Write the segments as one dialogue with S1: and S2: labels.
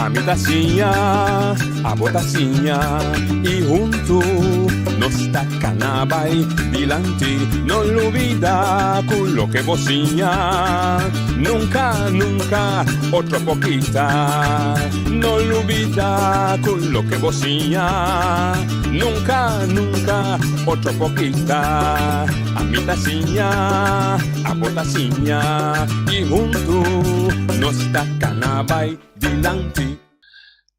S1: Ami ta siña, abo ta siña y huntu nos ta cana bay dilanti. No lubida cu loke bo siña nunca, nunca otro por kita. No lubida cu loke bo siña nunca, nunca otro por kita. Ami ta siña, abo ta siña y huntu nos ta cana bay dilanti.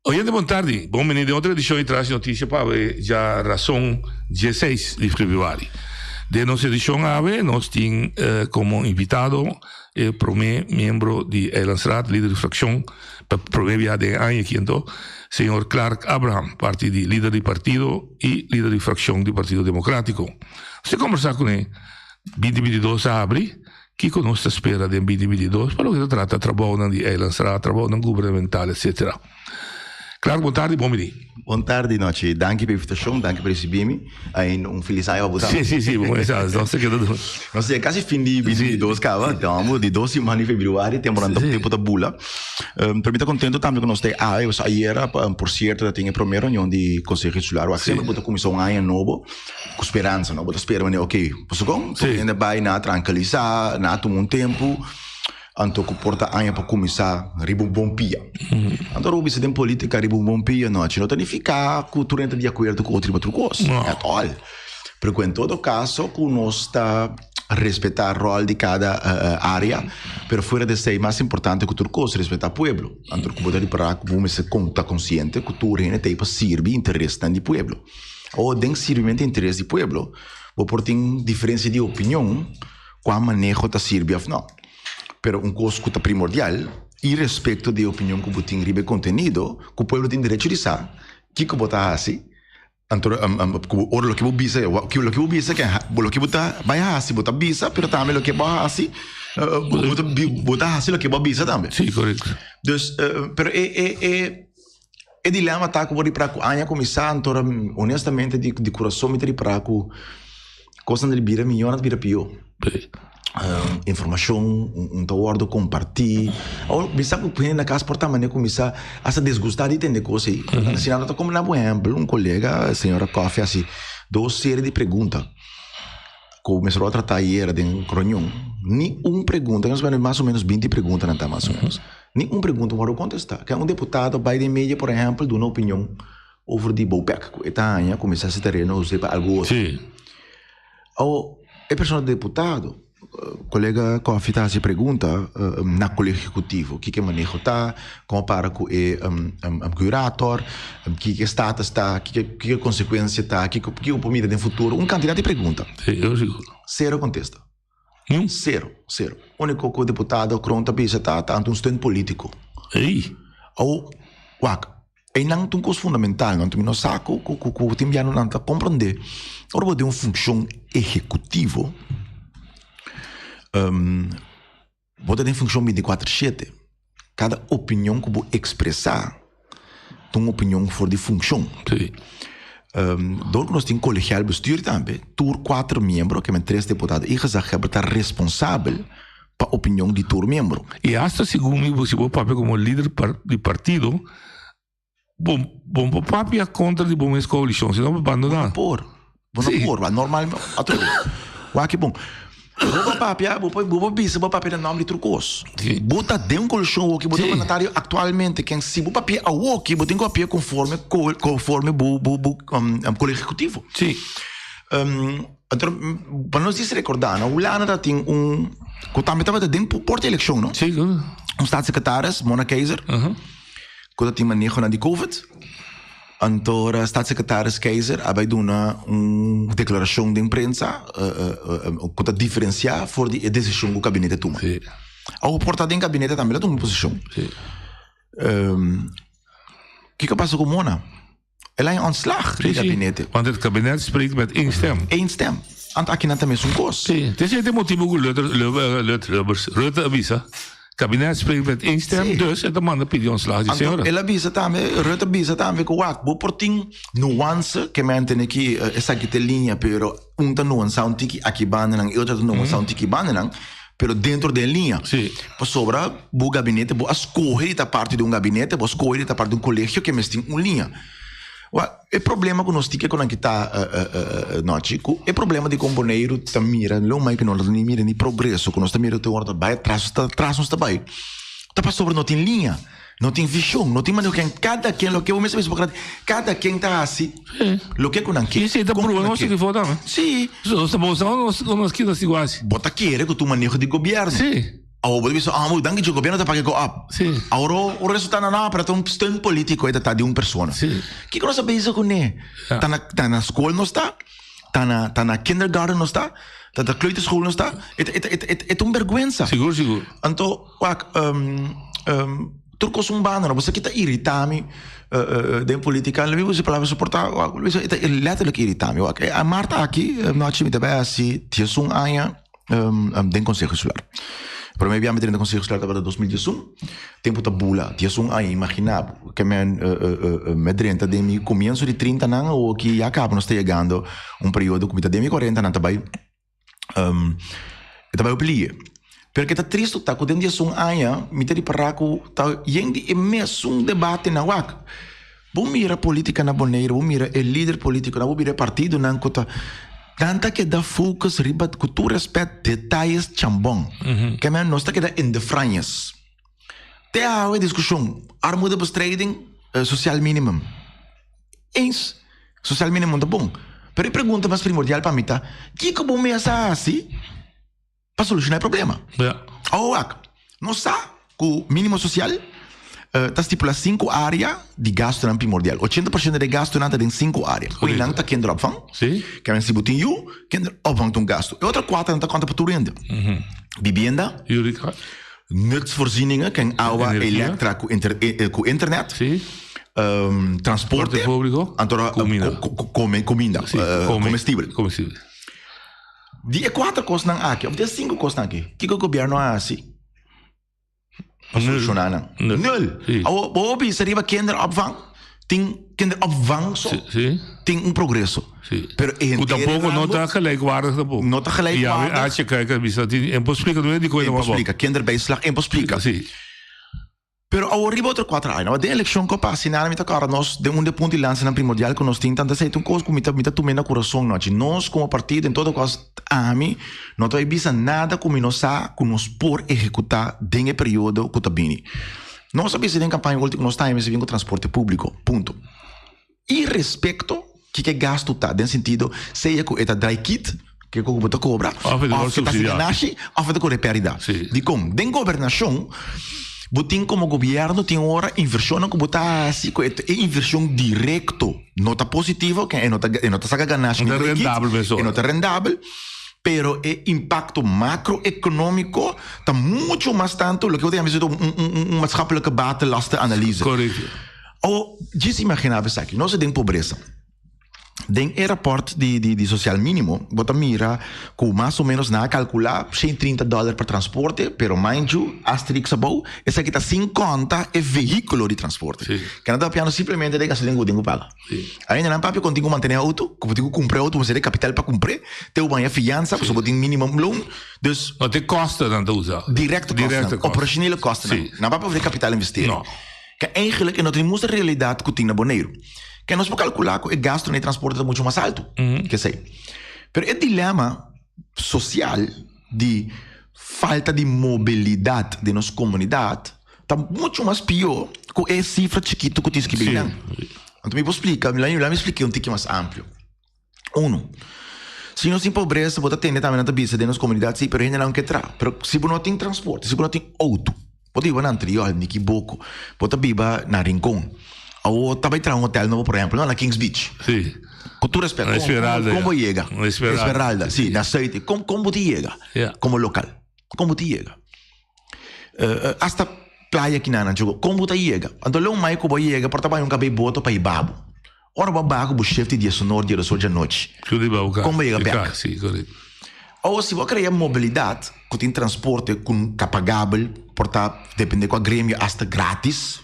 S2: Oyente bon tardi, bon bini den otro edicion di Tras di Noticia pa awe dja rason dieseis di februari. Den nos edicion awe nos tin como invitado e prome miembro di Eilandsraad, lider di fraccion pa prome bia den e aña aki anto, señor Clark Abraham, parti di lider di partido y lider di fraccion di Partido Democratico. Nos ta combersa cune binti bintidos a habri. Kiko nos ta spera den binti bintidos pa loke ta trata trabounan di Eilandsraad, trabounan gubernamental etcetera. Clark bon tardi, bon bini.
S3: Bon tardi Nochi, danki pa invitashon, danki pa risibi mi. Ainda un felis aña pa bo tambe.
S2: Si, si, si, bon esa, nos ta keda duna.
S3: Nos ta kasi fin di binti bintidos kaba, dòmber di dos siman di februari, temponan ta tempo ta bula. Pero mi ta kontento tambe ku nos ta e awe, pasobra ayera por sierto ta tin e prome reunion di Konseho Insular, wak semper bo ta kuminsá un aña nobo. Ku speransa no bo ta spera manera ok pasobra kon tur hende bai nan a trankilisá nan a tuma un tempu anto ku por ta aña pa kuminsá riba un bon pia anto ora bo bisa den politika riba un bon pia no no ta nifiká ku tur hende ta di akuerdo ku otro riba tur kos at all pero ku en todo kaso ku nos ta respetá ròl di kada área pero fuera di esei mas importante ku tur kos respetá pueblo anto ku bo ta ripará ku bo mester ta konsiente ku tur hende ta ei pa sirbi interesnan di pueblo. O den sirbimentu interes di pueblo, bo por tin diferencia di opinion cua maneho ta sirbi of no. Pero un cos cu ta primordial, irespecto di e opinion cu bo tin riba e contenido, cu pueblo tin derecho di sa kico bo ta haci, anto cu ora loke bo bisa, loke bo bisa loke bo ta bay haci bo ta bisa, pero tambe loke bo a haci bo ta haci loke bo a bisa tambe.
S2: Sí, correcto.
S3: Dus, pero e e. E dilema ta ku bo ripará ku aña kuminsá anto ora honestamente di di kurason mi ta ripará ku kosnan ta bira mihó nan ta bira pió. Informashon un ta wòrdu kompartí. Awor mi sa ku hende na kas por ta manera kuminsá asta disgustá di tende kos ei. Asina nan ta kombiná por ehèmpel un kolega señora Coffie hasi dos serie di pregunta ku mester a trata ayera den reunion. Ni un pregunta, mas o menos binti pregunta nan ta mas o menos. Ni un pregunta wòrdu kontestá. Ken un deputado bai den media, por ehèmpel, duna opinion over di Bopec, ku e ta haña kuminsá hasi tereno us'é pa algu otro.
S2: Sí.
S3: Awor, e persona deputado, kolega Coffie ta hasi pregunta na Kolegio Ehekutivo, kiko e maneho ta, kon para ku e kurator, kiko e status ta, kiko e konsekuensia ta, kiko por mira den futuro, un kantidat di pregunta.
S2: Sí, lógiko.
S3: Sero kontesta.
S2: Niun?
S3: Sero, sero. Úniko ku deputado Kroon ta bisa ta tantu un stunt polítiko.
S2: Ey!
S3: Awo, wak, einan ta un kos fundamental, no? Anto mi no sa ku ku ku ku tin biaha nan ta komprondé. Ora bo den un funshon ehekutivo, Bo ta den funshon bintikuater shete. Kada opinion ku bo ekspresá ta un opinion for di funshon.
S2: Sí.
S3: Dor ku nos tin kolegial bestuur tambe, tur kuater miembro, ke men tres deputado i gezaghebber ta responsabel pa opinion di tur miembro.
S2: I asta segun mi, si bo papia komo lider di partido, Bo bo por papia kontra di bo mes koalishon, si no bo bandoná.
S3: Bo no por. Bo no por. Wak normal otro bes. Wak ki bon. Bo por papia, bo por bo por bisa bo papia den nòmber di tur kos. Bo ta den un koalishon awoki, bo ta mandatario aktualmente. Ken si bo papia awoki, bo tin ku papia konforme konforme bo bo bo kolegio ehekutivo.
S2: Sí.
S3: Anto pa nos dis rekordá no, Hulanda ta tin un ku tambe tabata den por di elekshon no.
S2: Sí.
S3: Un staatssecretaris, Mona Keijzer. Ku ta tin manehonan di covid. Anto ora staatssecretaris Keizer a bai duna un deklarashon den prensa ku ta diferensiá for di e desishon ku kabinete tuma. Awor por ta den kabinete tambe lo tuma un posishon. Kiko a pasa ku Mona? El a haña ontslag di gabinete.
S2: Want het kabinet spreekt met één stem.
S3: Eén stem. Anto akinan ta mesun kos.
S2: Sí. Te esei ta e motibu ku Rutte, Rutte, Lubbers, Rutte a bisa, kabinet spreekt met één stem,
S3: Sí.
S2: dus e ta manda pidi ontslag di
S3: Anto
S2: señora.
S3: el a bisa tambe, Rutte a bisa tambe ku wak, bo por tin nuanse, ke men tene ki esaki ta e liña, pero un ta nuansa un tiki aki bandanan, e otro ta nuansa un tiki bandanan. Pero dentro den liña.
S2: Sí.
S3: Pasobra bo gabinete, bo a skohe di ta parti di un gabinete, bo a skohe di ta parti di un kolegio ke mester tin un liña. Wak, e problema ku nos tin ke ku nan kita nochi, ku e problema di kon Boneiru ta mira lo mai ku no ta ni mira ni progreso, ku nos ta mira tur ora ta bai atras, ta atras nos ta bai, ta pasobra no tin liña, no tin vishon, no tin manera ku kada ken loke bo mester bisa bo kada ken ta hasi loke ku nan ke.
S2: I esei ta
S3: kon ku
S2: prueba
S3: nan
S2: nos
S3: ke.
S2: aki for tambe.
S3: Sí.
S2: Nos ta bosa nos nos kita si guasi.
S3: Bo ta kere ku tu maneho di gobièrnu.
S2: Sí.
S3: Awor bo ta bisa, ah, danki dje gobièrnu ta paga ku op.
S2: Sí.
S3: Awor o resulta na no, pero ta un steun polítiko e ta ta di un persona.
S2: Sí.
S3: Kiko nos a bezig kuné?
S2: Ja.
S3: Ta na ta na skol nos ta? Ta na ta na kindergarten nos ta? Ta ta kleuterschool nos ta? E ta e ta e ta e ta un bèrgwensa.
S2: Sigur, sigur.
S3: Anto, wak, tur kos un banda no. Bo sa ki ta iritá mi den polítika? Lo mi usa e palabra soportá, wak, e ta letterlijk iritá mi. Wak, e Marta aki, nochi mi ta bai hasi diesun aña. Den Konseho Insular. Promé bia mi drenta Konseho Insular tabata 2011. Tempu ta bula, 11 aña, imaginá bo. Ke men mi a drenta den mi komienso di trintanan, awoki ya kaba nos ta yegando un periodo ku mi ta den mi kuarentanan ta bai e ta bai hopi liye. Pero ke ta tristu ta ku den 11 aña mi ta ripará ku ta yen di e mesun debatenan. Wak, Bo mira politica na Bonaire, bo mira e lider politiconan, bo mira e partidonan cu ta, nan ta keda focus riba, cu tur respet, detayes chambon. Ke men nos ta keda in de franjes. Te awe discusion, armoedebestrijding, sociaal minimum. Eens, sociaal minimum ta bon. Pero e pregunta mas primordial pa mi ta, kico bo mes a haci? pa soluciona e problema.
S2: Ja.
S3: Awor wak, nos sa ku minimo sosial ta stipula sinku area di gastunan primordial. 80% di e gastunan ta den sinku area. Ku nan ta kinderopvang.
S2: Sí.
S3: Ke men si bo tin yu, kinderopvang ta un gastu. E otro kuater nan ta konta pa tur hende. Bibienda.
S2: Juridica.
S3: Nutsvoorzieningen, ken awa,
S2: Energia.
S3: elektra ku inter, ku internet.
S2: Sí.
S3: Transporte.
S2: Transporte público.
S3: Anto,
S2: Kumina.
S3: Come, kuminda.
S2: Sí, come.
S3: Comestibel.
S2: Comestibel.
S3: Di e kuater kosnan aki, òf di e sinku kosnan aki, kiko gobièrnu a hasi pa solushoná nan?
S2: Nul.
S3: Nul. Awor, bo bisa riba kinderopvang, tin kinderopvang so, tin un progreso. Pero e
S2: Ku
S3: henter
S2: tampoko no
S3: rango
S2: ta gelijkwaardig tampoko.
S3: No ta gelijkwaardig.
S2: I awe HK a bisa tin e por splika, no e di ku e
S3: E
S2: no
S3: por splika, kinderbijslag e por splika.
S2: Si.
S3: Pero awor riba otro kuater aña. Den elekshon ku a pasa i nada mi ta kòrda nos den un di e punto di lansanan primordial ku nos tin tanta esei ta un kos ku mi ta mi ta tum'é na kurason nochi. Nos komo partido en todo kos ami no ta bai bisa nada ku mi no sa ku nos por ehekutá den e periodo ku ta bini. Nos a bisa den kampaña ultimo ku nos ta haña mester bin ku transporte públiko. Punto. Irespekto kiko e gastu ta, den sentido sea ku e ta drai kit, kiko ku bo ta kobra,
S2: Of e ta
S3: òf e ta
S2: subsidiá.
S3: ganashi, òf e ta kore pèrdida.
S2: Sí.
S3: Dikon? Den gobernashon bo tin komo gobièrnu tin ora invershonnan ku bo ta hasi ku e e invershon direkto no ta positivo, ke e no ta e no ta saka ganashi
S2: No ta
S3: ni drai kit,
S2: rendabel mesora.
S3: e no ta rendabel, pero e impakto makroekonómiko ta mucho mas tantu loke bo ta yama un un un maatschappelijke batenlastenanalyse.
S2: Korekto.
S3: Awor, djis imaginá bo esaki, nos ta den pobresa. Den e rapòrt di di sosial mínimo, bo ta mira ku mas o ménos nan a kalkulá 130 dòler pa transporte, pero mind you, asterix abou, esaki ta sin konta e vehíkulo di transporte.
S2: Sí.
S3: Ke nan ta papiando simplemente di gasolina ku bo tin ku paga.
S2: Sí.
S3: Ainda nan papia kon tin ku mantené outo, ku bo tin ku kumpra outo, bo mester di kapital pa kumpr'é, te bo baña fiansa, pasobra bo tin minimum loan. Dus.
S2: No, te kostennan ta usa.
S3: Direkte
S2: Direkte
S3: kostennan,
S2: kosten.
S3: operashonele kostennan.
S2: Sí.
S3: Nan papia over di kapital investering.
S2: No.
S3: Ke eigenlijk e no tin mucha realidat ku tin na Boneiru. Ke nos por kalkulá ku e gastu na e transporte ta muchu mas altu ke esei. Pero e dilema sosial di falta di mobilidat den nos komunidat ta muchu mas pió ku e sifra chikitu ku tin skibí einan. Anto mi por splika, laat mi splika un tiki mas amplio. Uno, si nos tin pobresa bo ta tende tambe nan ta bisa den nos comunidad si pero hendenan ke traha pero si bo no tin transporte si bo no tin auto bo ta biba na Antriol mi ekiboco bo ta biba na Rincon awor ta bay traha un hotel nobo por ehempel no na Kings Beach
S2: Si.
S3: cu tur respet
S2: Na Esmeralda
S3: con bo yega
S2: Na Esmeralda.
S3: Esmeralda si na Zuid con con bo ta yega
S2: Ja.
S3: como local con bo ta yega Hasta playa kinan nan con bo ta yega anto lo mai cu bo yega por ta bay un cabey boto pa hiba bo. Ora bo a baha ku bo shifti di esonor di eresor djanochi, kon bo yega bèk? Awor, si bo a krea mobilidat ku tin transporte ku ta pagabel, por ta depende kua gremio asta gratis,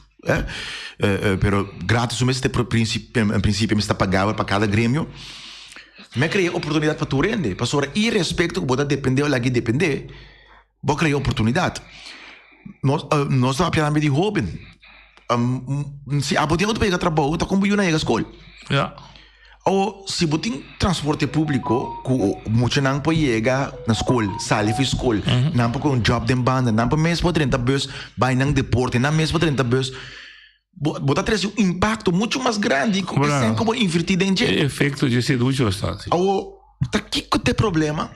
S3: pero gratis no mester ta en prinsipio mester ta pagabel pa kada gremio, mi a krea oportunidat pa tur hende, pasobra irespekto ku bo ta depende o lag'i depende. Bo a krea oportunidat. Nos nos ta papia tambe di hoben. Si abo tin auto pa yega trabou, ta kon bo yunan yega skol?
S2: Ja.
S3: O si bo tin transporte públiko ku muchanan por yega na skol, sali for skol, nan por kohe un job den banda, nan por mes por drenta bus bai nan deporte, nan mes por drenta bus, bo bo ta trese un impakto muchu mas grandi ku esei ku bo invertí den dje.
S2: E efekto dje ser muchu bastante.
S3: Awor, ta kiko ta e problema?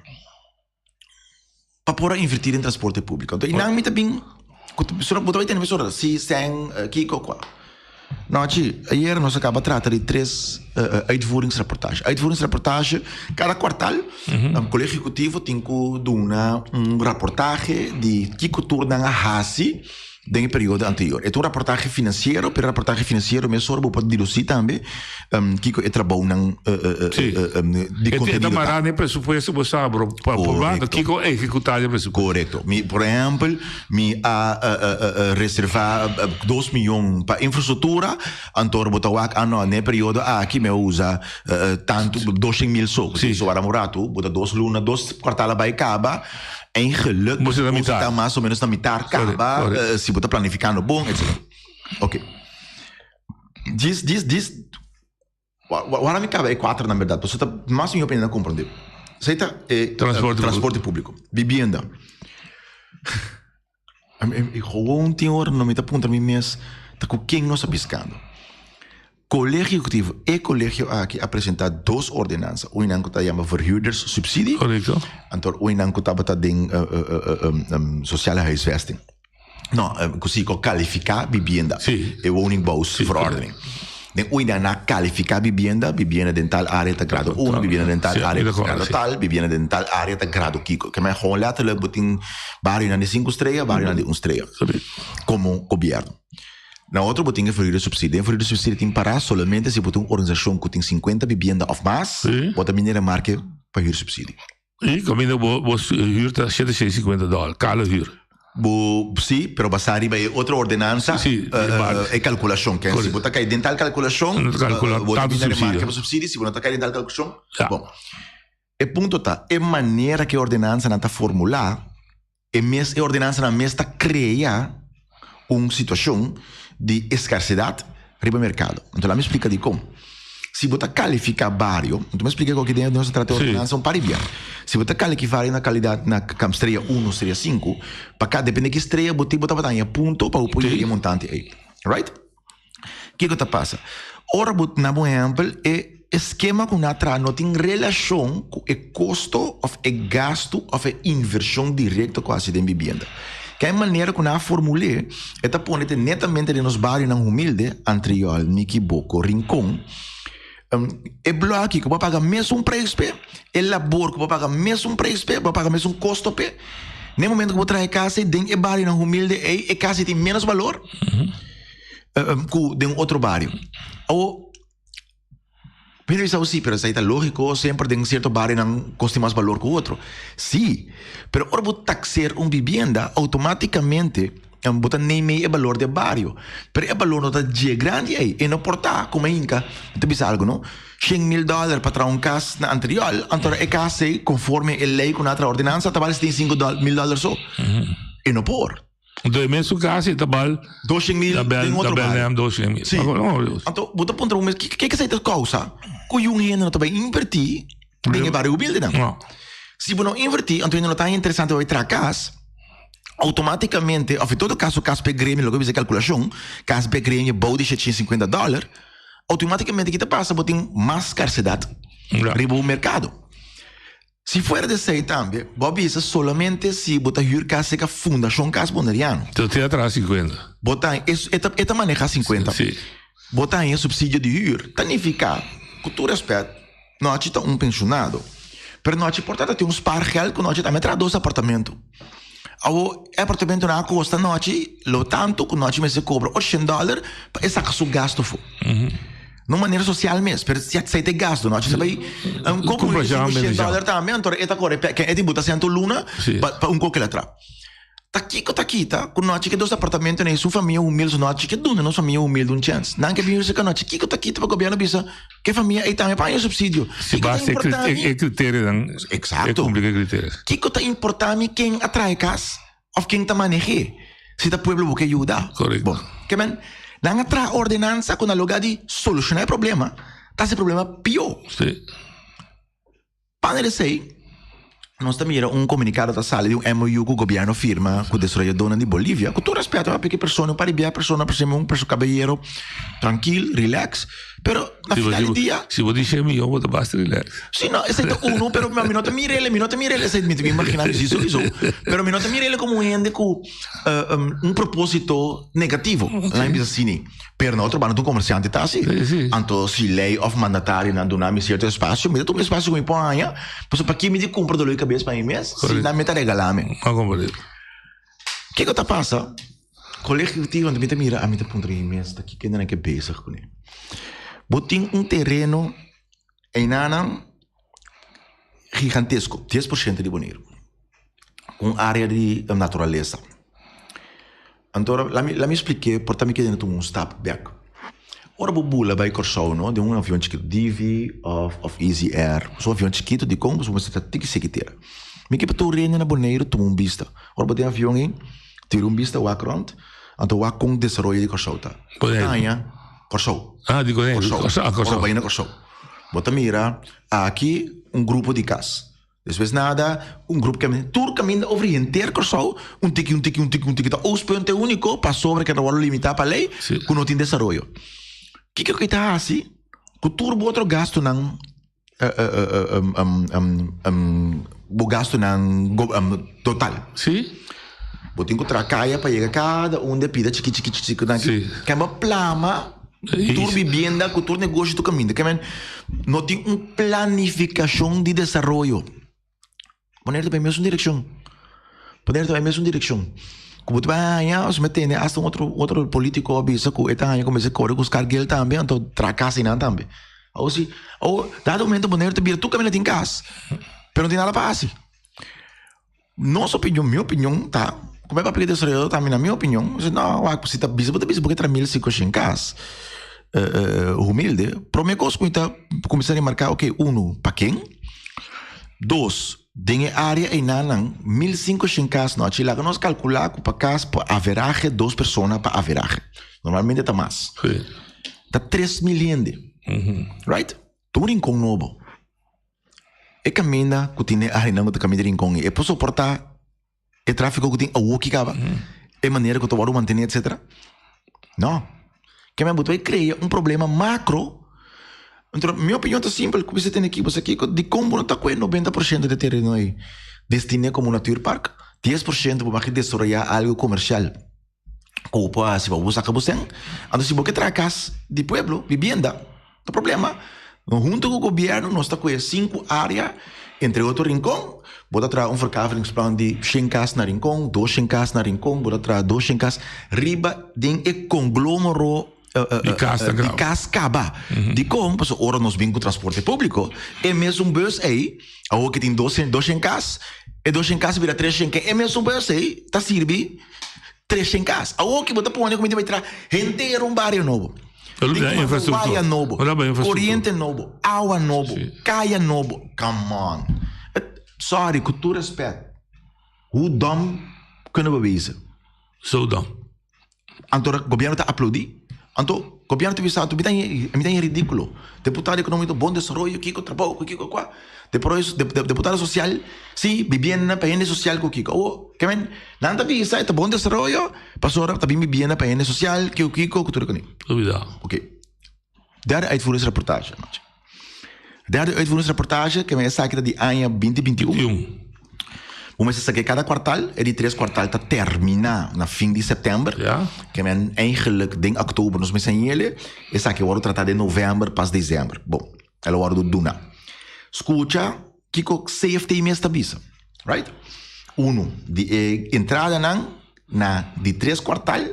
S3: Pa por a invertí den transporte públiko. Anto einan mi ta bin ku ta bo ta bai tene mesora si sèn kiko kua. No chi, ayer nos a kaba trata di tres uitvoeringsrapportage. Uitvoeringsrapportage, kada kwartal Kolegio Ehekutivo tin ku duna un raportahe di kiko tur nan a hasi den e periodo anterior. E ta un raportahe finansiero, pero e raportahe finansiero mesora bo por dedusi tambe kiko e trabounan di
S2: E
S3: kontenido
S2: ta
S3: ta.
S2: mará den presupuesto bo sa bro pa proba
S3: Korekto.
S2: kiko ehekutá den presupuesto.
S3: Korekto. Mi, por ehèmpel, mi a reservá dos miyon pa infrastruktura, anto bo ta wak, ah no, den e periodo aki mi a usa tantu, 200.000 so.
S2: Sí.
S3: So wara un ratu, bo ta dos luna, dos kwartal a bai kaba. Eigenlijk
S2: Bo zit na
S3: bo
S2: mitar.
S3: ta mas o menos na mitar
S2: Correct,
S3: kaba,
S2: correct.
S3: si bo ta planificando bon, etc. Ok. Djis, djis, djis, wa- wa- wara mi kaba e kuater nan berdad, pasobra ta mas mihó pa hende komprondé. Esei ta e
S2: Transporte
S3: transporte públiko. Bibienda. I gewoon tin ora no mi ta puntra mi mes ta ku ken nos a piskando. Kolegio Ehekutivo, e kolegio aki a presentá dos ordenansa, un nan ku ta yama verhuurderssubsidie,
S2: Korekto.
S3: anto un nan ku tabata den sociale huisvesting. No, ku si ku kalifiká bibienda,
S2: Sí.
S3: e woningbouwverordening. Den un nan a kalifiká bibienda, bibienda den tal área ta grado uno, bibienda den tal
S2: Sí,
S3: área
S2: mi
S3: ta
S2: ta
S3: grado
S2: kòrda, sí.
S3: tal, bibienda den tal área ta grado kiko. Ke men gewoon letterlijk bo tin barionan di sinku strea, barionan di un strea. Komo gobièrnu. Na otro bo tin e verhuurder subsidie. Den verhuurder subsidie tin pará solamente si bo tin un organisashon ku tin sinkuenta bibienda òf mas,
S2: Sí.
S3: bo ta bini remarke pa huur subsidie.
S2: I kaminda bo bo huur ta shete shei sinkuenta dòler, kala huur.
S3: Bo, sí, pero basá riba e otro ordenansa,
S2: Sí, e base.
S3: e kalkulashon. Ken si bo ta kai den tal kalkulashon,
S2: No ta kalkulá
S3: bo ta
S2: tantu
S3: bini
S2: subsidio.
S3: remarke pa subsidie, si bo no ta kai den tal kalkulashon,
S2: Ja.
S3: bon. E punto ta, e manera ku e ordenansanan ta formulá, E mes e ordenansanan mes ta krea un situashon di eskarsedat riba merkado. Anto laat mi splika dikon. Si bo ta kalifiká bario, anto mi splika ku aki den nos ta trata e ordenansa un par di bia. Si bo ta kalikifa bario na kalidat na strea uno, strea sinku, pa ka depende ki strea bo tin bo tabata haña punto pa bo por yega e montante ei. Right? Kiko ta pasa? Ora bo na bo ehèmpel e eskema ku nan a traha no tin relashon ku e kosto òf e gastu òf e invershon direkto ku a hasi den bibienda. Ke manera ku nan a formul'é e ta pone te netamente den nos barionan humilde, Antriol, Nikiboko, Rincon, e blòki ku bo a paga mesun preis p'e, e labor ku bo a paga mesun preis p'e, bo a paga mesun kosto p'e, na e momento ku bo traha e kas ei den e barionan humilde ei e kas ei tin ménos balor. Ku den otro bario. Awo, mi ta bisa si, pero esei ta lógiko, semper den sierto barionan kos tin mas balor ku otro. Sí, pero ora bo takseer un bibienda, outomátikamente bo ta neimei e balor di e bario. Pero e balor no ta dje grandi ei. E no por ta, komo e hinka, mi ta bisa algu no, 100.000 dòler pa traha un kas na Antriol, anto e kas ei, konforme e lei ku nan a traha ordenansa, ta bal 75 mil dòler so. E no por.
S2: Anto e mesun kas e ta bal
S3: 200.000
S2: ta bel
S3: den otro
S2: ta bel
S3: bario.
S2: nem 200.000.
S3: Sí.
S2: Ako no, Dios.
S3: Anto bo ta puntra bo mes ke ke esei ta kousa ku yun hende no ta bai invertí den e bario humildenan.
S2: No.
S3: Si bo no invertí anto hende no ta interesante pa bai traha kas, outomátikamente òf en todo kaso kas p'e gremio loke bisa e kalkulashon, kas p'e gremio bou di 750 dòler, outomátikamente ki ta pasa bo tin mas skarsedat
S2: Ja.
S3: riba bo merkado. Si fuera di esei tambe, bo a bisa solamente si bo ta hür kas serka Fundashon Kas Boneriano.
S2: Te ta traha 50.
S3: Bo ta e ta e ta maneha 50.
S2: Si.
S3: Bo ta haña supsidio di hür. Ta nifiká, ku tur rèspèt, nochi ta un penshonado. Pero nochi por ta ta tin un spaargeld ku nochi tambe a traha dos apartamento. Awo e apartamentonan a kosta nochi lo tantu ku nochi mester kobra 800 dòler pa e saka su gasto afó. No manera social mes, pero si esei ta e gasto, no? Asina bai un kopo
S2: Kumpra
S3: di
S2: jam,
S3: 500
S2: bende jam.
S3: dòler tambe, anto e ta kore pe, ken e tin buta sento luna
S2: Si.
S3: pa pa un koke la tra. Ta kiko ta kita ku no a chike dos apartamento na esun famia humilde so no a chike duna nos famia humilde un chèns. Nan ke bin yusa ku no a chike. Kiko ta kita pa gobièrnu bisa ku e famia ei tambe paña supsidio?
S2: Si
S3: Kiko ta
S2: basta e
S3: importá mi?
S2: e kriterionan, e
S3: Eksakto.
S2: kumpli ku e kriterio.
S3: Kiko ta importá mi ken a traha e kas òf ken ta maneh'é si ta pueblo bo ke yuda?
S2: Korekto.
S3: Bon, ke men nan a traha ordenansa ku na lugá di solushoná e problema ta hasi e problema pió.
S2: Si.
S3: Banda di esei, nos ta mira un komunikado ta sali di un MOU ku gobièrnu firma ku desaroyadónan di Bolivia. Ku tur respeto, papia ki persona, un par di bia persona, por esemplo, un perso kabayero trankil, relax, pero na final di dia.
S2: Si bo di shen miyon bo ta basta relax.
S3: Si no, esei ta uno, pero mi no ta mira el, mi no ta mira el, esei mi ta imagina mi si souiso, pero mi no ta mira el komo un hende ku un propósito negativo, laat mi bisa asina. Pero na otro banda tur comerciante ta así.
S2: Sí, sí.
S3: Anto si ley of mandatarionan duna mi cierto espacio, mi ta tuma espacio cu mi por haña, pasobra paki mi di cumpra dolor di cabes pa mi mes, si
S2: Correcto.
S3: nan mi ta regala mi.
S2: A comprende.
S3: Kico ta pasa? Colegio Ejecutivo anto mi ta mira, ami ta puntra mi mes, ta kico nan ke bezig cune? Bo tin un tereno einanan gigantesco, 10% di Boneiru, un area di naturalesa. Anto ora lami lami splik'é por ta mi keda tuma un stap bèk. Ora bo bula bai Kòrsou no den un avion chikitu Divi òf òf Easy Air un avion chikitu dikon pasobra bo mester ta tiki seki tera. Mi ke pa tur rende na Boneiru tuma un bista. Ora bo den avion ei tira un bista wak rònt anto wak kon desaroyo di Kòrsou ta. Bo ta haña Kòrsou.
S2: Ah di Boneiru.
S3: Kòrsou.
S2: Ah Kòrsou.
S3: Ora bo bai na Kòrsou bo ta mira aki un grupo di kas. Despues nada, un grup kaminda, tur kaminda over henter Kòrsou, un tiki, un tiki, un tiki, un tiki, ta Oostpunt e úniko pasobra ku ta wòrdu limitá pa lei ku no tin desaroyo. Kiko ku e ta hasi ku tur bo otro gastunan, bo gastunan total? Bo tin ku traha kaya pa yega kada un di e pida chiki chiki chiki nan aki. Kemba plama tur bibienda ku tur negoshi tur kaminda. Ke men no tin un planifikashon di desaroyo. Boneiru ta bai mesun direkshon. Boneiru ta bai mesun direkshon. Ku bo ta bai haña os mi tende asta un otro otro politiko a bisa ku e ta haña ku mester kore ku skargel tambe anto traha kas einan tambe. Awor si awor dado momento Boneiru ta bira tur kaminda tin kas pero no tin nada pa hasi. Nos opinion, mi opinion ta, como e papia desaroyador tambe na mi opinion, si no, wak, si ta bisa bo ta bisa bo ke tra mil sinku shen kas, humilde, prome kos ku mi ta kuminsá remarká, oke, unu, pa ken? Dos, den e área einanan, 1500 kas no achi, laga nos kalkulá ku pa kas pa averahe dos persona pa averahe, normalmente ta mas, ta 3000 hende, right? Ta un rincon nobo. E kaminda ku tin e arinan ku ta kaminda Rincon ei, e por soportá e tráfiko ku tin awoki kaba? E manera ku ta wòrdu mantené etcetera? No. Ke men bo ta bai krea un problema makro. Enton mi opinion ta simpel, ku bisa tene aki, bo sa kiko, dikon bo no ta kue 90% di e tereno ei destiné komo natuurpark, 10% bo maki desaroyá algu komersial. Ku bo por hasi pa bo saka bo sèn. Anto si bo ke traha kas di pueblo, bibienda, ta problema. Huntu ku gobièrnu nos ta kohe sinku área, entre otro Rincon, bo ta traha un verkavelingsplan di shen kas na Rincon, dos shen kas na Rincon, bo ta traha dos shen kas riba den e konglomero
S2: Di kas ta
S3: di kas kaba. Dikon? Pasobra ora nos bin ku transporte públiko, e mesun bus ei, awor ke tin dos dos shen kas, e dos shen kas a bira tres shen, ke e mesun bus ei ta sirbi tres shen kas. Awor ke bo ta pone ku mi ta bai traha henter un bario nobo.
S2: Tin
S3: ku manda waya nobo, koriente nobo, awa nobo, kaya nobo. Come on. Sorry, ku tur respèt, hoe dom kunnen we wezen?
S2: Zo dom.
S3: Anto gobierno ta aplaudi. Anto gobierno ta bisa, anto mi ta mi ta in ridículo. Deputado económico bon desaroyo, kiko trabou, kiko kua. Deputado social, si, bibienda pa hende social ku kiko. Awo, ke men, nan ta bisa e ta bon desaroyo, pasobra ta bin bibienda pa hende social, kiko kiko, ku tur e koni.
S2: Olbida.
S3: Ok. Derde uitvoeringsreportage. Derde uitvoeringsreportage, ke men esaki ta di aña 2021. Bo mester sa ke kada kwartal, e di tres kwartal ta termina na fin di sèptèmber.
S2: Ja.
S3: Ke men eigenlijk den oktober nos mester hañ'el. Esaki a wòrdu tratá den novèmber pas desèmber. Bon, el a wòrdu duna. Skucha kiko CFT mes ta bisa. Right? Unu, di e entradanan na di tres kwartal,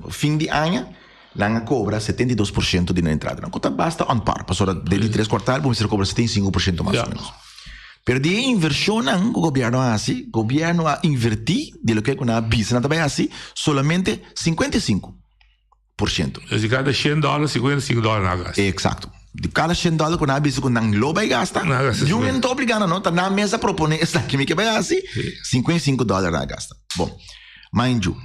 S3: fin di aña, nan a kobra 72% di nan entradanan, ku ta basta on par, pasobra den di tres kwartal bo mester kobra 75% mas o menos. Pero di e invershonnan ku gobièrnu a hasi, gobièrnu a invertí di loke ku nan a bisa nan ta bai hasi, solamente 55%.
S2: Dus di kada shen dòler, 55 dòler nan a gasta.
S3: Eksakto. Di kada shen dòler ku nan a bisa ku nan lo bai gasta,
S2: Nan a gasta
S3: niun
S2: 50.
S3: hende ta obligá nan no, ta nan mes a proponé esaki mi ke bai hasi, 55 dòler nan a gasta. Bon, mind you,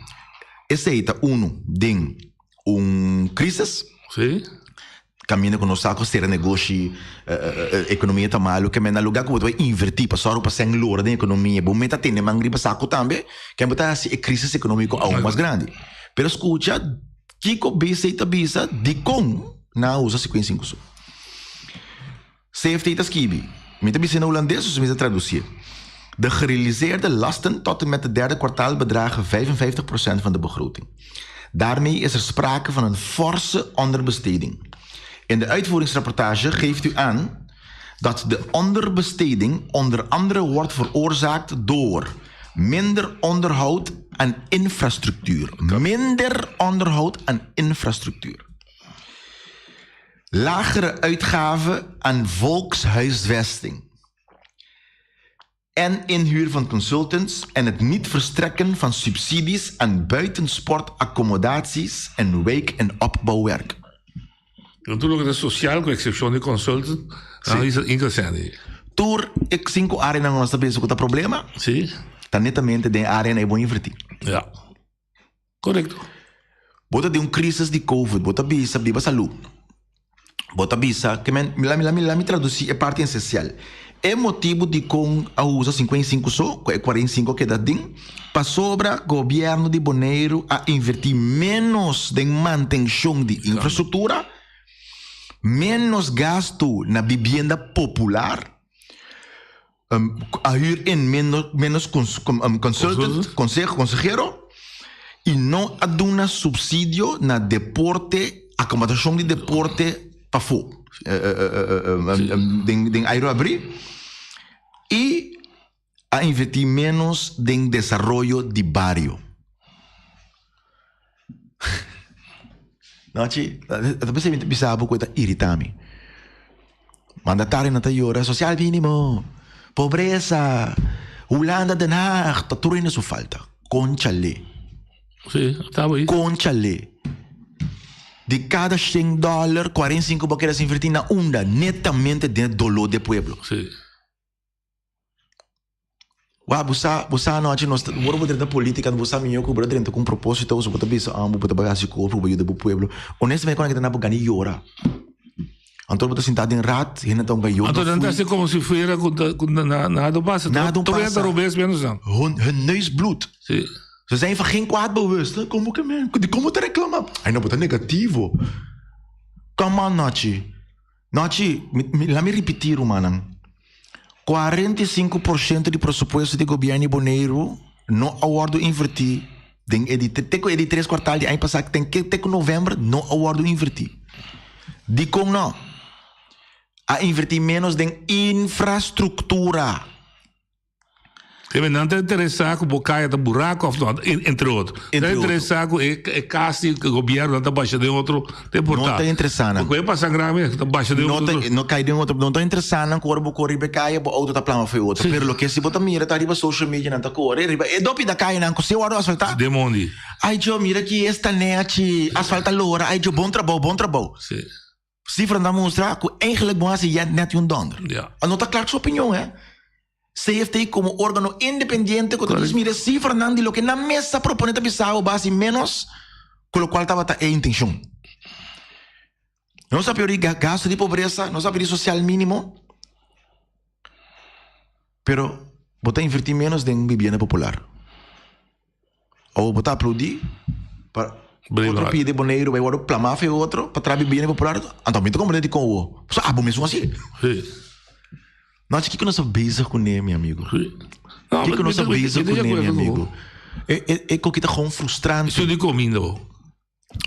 S3: esei ta unu den un crisis.
S2: Sí.
S3: Caminda cu nos sa cu cera negoshi, economia ta malo, ke men na lugar cu bo ta bay inverti pa sòru pa sèn lora den economia, bo meta tene man riba saco tambe, ken bo ta haci e crisis economico aun mas grandi. Pero scucha kico BC ta bisa dicon nan a usa 55 su. CFT ta skibi, Mi ta bisa na Hulandes, dus mi ta traducié. De gerealiseerde lasten tot en met het derde kwartaal bedragen 55 procent van de begroting. Daarmee is er sprake van een forse onderbesteding. In de uitvoeringsrapportage geeft u aan dat de onderbesteding onder andere wordt veroorzaakt door minder onderhoud aan infrastructuur. Minder onderhoud aan infrastructuur. Lagere uitgaven aan volkshuisvesting en inhuur van consultants en het niet verstrekken van subsidies aan buitensportaccommodaties en wijk- en opbouwwerk.
S2: Tur loke ta sosial ku eksepshon di consultant nan a inka sende.
S3: Tur e sinku áreanan ku nos ta bisa ku ta problema ta netamente den e áreanan ei bo invertí.
S2: Ja. Korekto.
S3: Bo ta den un crisis di covid, bo ta bisa biba salú. Bo ta bisa, ke men, la mi, la mi, la mi traducí e parti esencial. E motibu dikon a usa 55 so, ku e 45 a keda den, pasobra gobièrnu di Boneiru a invertí ménos den mantenshon di infrastruktura, ménos gastu na bibienda popular, a huur in menos consultant, conseho, consehero y no a duna subsidio na deporte, acomodacion di deporte pafó, den den aire abrí y a inverti menos den desaroyo di bario. Nochi, ta p'esei mi ta bisa bo ku e ta irita mi. Mandatarionan ta yora, sosial mínimo, pobresa, Hulanda, Den Haag, ta tur hende su falta. Konchale.
S2: Sí, ta bo.
S3: Konchale. Di kada shen dòler, 45 bo keda sin invertí na unda? Netamente den e doló di e pueblo.
S2: Sí.
S3: Wak, bo sa, bo sa anochi nos ta, ora bo drenta politica bo sa mihó ku bo ta drenta ku un proposito, pasobra bo ta bisa ah bo ta bai hasi kos, bo bai yuda bo pueblo. Honestamente cuando nan ta bo gana yora. Anto bo ta sinta den raad, hende ta un bai yora.
S2: Anto nan ta hasi como si fuera ku ta ku nada no pasa.
S3: Nada no
S2: pasa. Tur robes menos nan.
S3: Hun, hun neus bloedt.
S2: Si.
S3: Ze zijn van geen kwaad bewust. Como ke men, di como ta reclama? Ay no, bo ta negativo. Come on, Nochi. Nochi, mi, mi, laat mi ripiti rumannan. 45% di presupuesto di gobièrnu di Boneiru no a wòrdu invertí den e di te ku e di tres kuartal di aña pasá ten ke te ku novèmber no a wòrdu invertí. Dikon no? A invertí ménos den infrastruktura.
S2: Kebe nan ta interesá ku bo kaya ta buraku òf no, entre otro. Entre otro. Ta interesá ku e e kas di gobièrnu nan ta basha den otro te por
S3: ta. No ta interesá nan.
S2: Ku e pasa grave ta basha den
S3: otro. No ta no kai den otro. No ta interesá nan ku ora bo kore riba e kaya bo outo ta plama for e otro. Pero loke si bo ta mira ta riba social media nan ta kore riba e dopi da kayanan ku si a wòrdu asfaltá.
S2: Den mondi.
S3: Ai djo mira ki esta nechi asfalta lora ai djo bon trabou bon trabou.
S2: Si.
S3: Sifranan ta mustra ku eigenlijk bo hasi yet net un dònder.
S2: Ja.
S3: A no ta Clark su opinion hè. CFT komo organo independiente ku ta djis mira e sifranan di loke nan mes a propone ta bisa bo basi menos ku lokual tabata e intenshon. Nos a pidi gasto di pobresa, nos a pidi sosial minimo, pero bo ta inverti menos den bibienda popular. Awor bo ta aplaudí pa otro pia di Boneiru bai wòrdu plamá fe otro pa traha bibienda popular. Anto mi ta komprendé dikon awor. Pasobra abo mesun hasié. No, kiko nos ta bezig kuné, mi amigo? Kiko nos ta bezig kuné, mi amigo? E koki ta gewoon frustrante.
S2: Eso di kominda bo.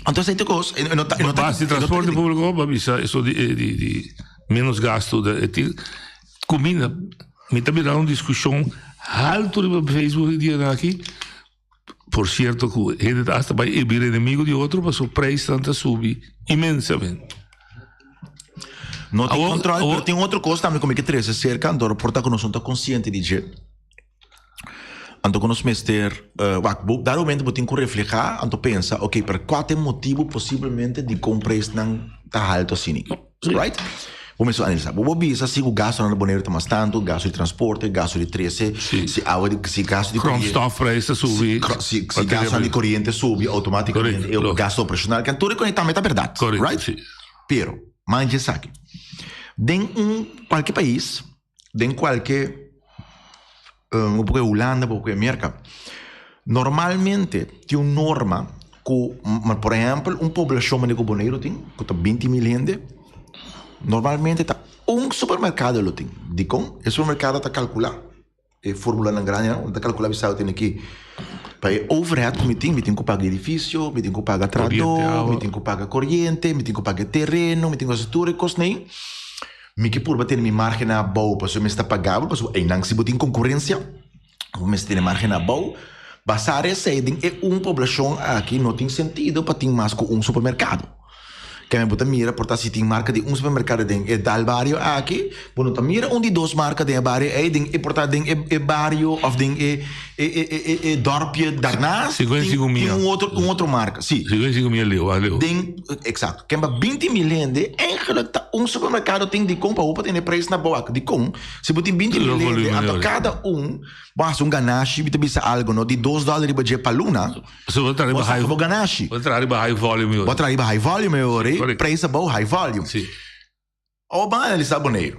S3: Anto esei ta kos. E no ta, e no ta,
S2: Bas di transporte públiko pa bisa eso di di di menos gasto de e tin kuminda. Mi ta mira un diskushon haltu riba Facebook e dianan aki. Por sierto ku hende ta hasta bai e bira enemigo di otro pasobra preisnan ta subi inmensamente.
S3: No tin control, pero tin otro cos tambe cu mi ke trece cerca, anto por ta cu nos no ta consciente di dje. Anto cu nos mester, wak, bo dado momento bo tin cu refleha, anto pensa, ok, pero cua ta e motibo posiblemente dicon prijsnan ta halto asina? Right? Bo mester analisa. Bo por bisa si cu gastonan na Boneiru ta mas tanto, gasto di transporte, gasto di trece, si awa di, si gasto di coriente.
S2: Grondstofprijs ta subi.
S3: Si, si gastonan di coriente subi automaticamente e gasto operacional. Ken tur e cos tambe ta berdad. Right? Pero, manja esaki. Den un cualke pais, den cualke, bo por Hulanda, bo por Merca, normalmente tin un norma cu, por ehempel, un poblacion manera cu Boneiru tin, cu ta binti mil hende, normalmente ta un supermercado lo tin. Dicon? E supermercado ta calcula. E formulanan grandinan ta calcula bisa tene ki pa e overhead cu mi tin, mi tin cu paga edificio, mi tin cu paga trahador, mi tin cu paga coriente, mi tin cu paga e tereno, mi tin cu haci tur e cosnan. Mi ke purba tene mi margen abou pasobra mi sta pagabel, pasobra einan si bo tin concurencia bo mester tene margen abou. Basa esey den e un poblacion aki no tin sentido pa tin mas cu un supermercado. Kende bo ta mira por ta si tin marka di un supermerkado den e tal bario aki, bo no ta mira un di dos marka den e bario ei, den e por ta den e bario of den e e e e dorpje daarnaast
S2: tin
S3: tin un otro un otro marka, si.
S2: 55 mil leu, a leu.
S3: Den, exacto. Ken pa binti mil hende eigenlijk ta un supermerkado tin dikon pa bo por tene prijs na bou aki. Dikon? Si bo tin binti mil hende anto kada un bo hasi un ganashi, mi ta bisa algo no, di dos dòler riba dje pa luna.
S2: So bo traha riba high.
S3: Bo ganashi.
S2: Bo traha riba high volume
S3: Bo traha riba high volume ori. Prijs abou high volume.
S2: Si.
S3: Awor ban analisa Boneiru.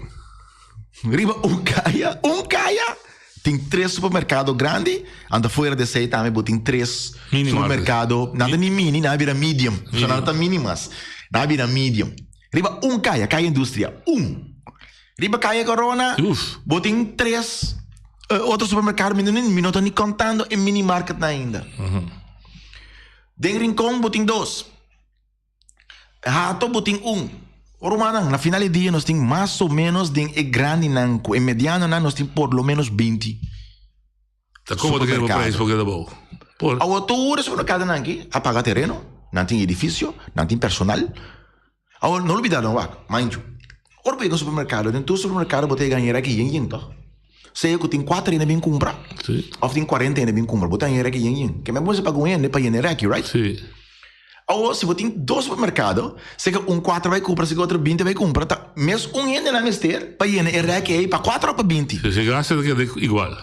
S3: Riba un kaya, un kaya tin tres supermerkado grandi, anto fuera di esei tambe bo tin tres supermerkado, nan ta ni mini, nan a bira medium. So nan no ta mini mas, nan a bira medium. Riba un kaya, kaya Industria, un. Riba Kaya Corona, bo tin tres otro supermerkado, mi mi no ta ni kontando e mini marketnan ainda. Den Rincon bo tin dos. Hato bo tin un. Rumannan, na final di dia nos tin mas o menos den e grandinan ku e medianonan nos tin por lo menos binti.
S2: Ta como ta kere bo prijs por keda bou?
S3: Por. Awor tur e supermerkadonan aki a paga tereno, nan tin edifisio, nan tin personal. Awor no lubida no wak, mind you, ora bo yega un supermerkado, den tur supermerkado bo ta yega hera ki yen yen toh. Sea ku tin kuater hende bin kumpra òf tin kuarenta hende bin kumpra, bo ta hera ki yen yen. Ke men bo mester paga un hende pa yena e rèki, right? Awor si bo tin dos supermerkado, sea ku un kuater bai kumpra, sea ku otro binti bai kumpra, ta mes un hende nan mester pa yena e rèki ei pa kuater òf pa binti.
S2: E gastu ta keda igual.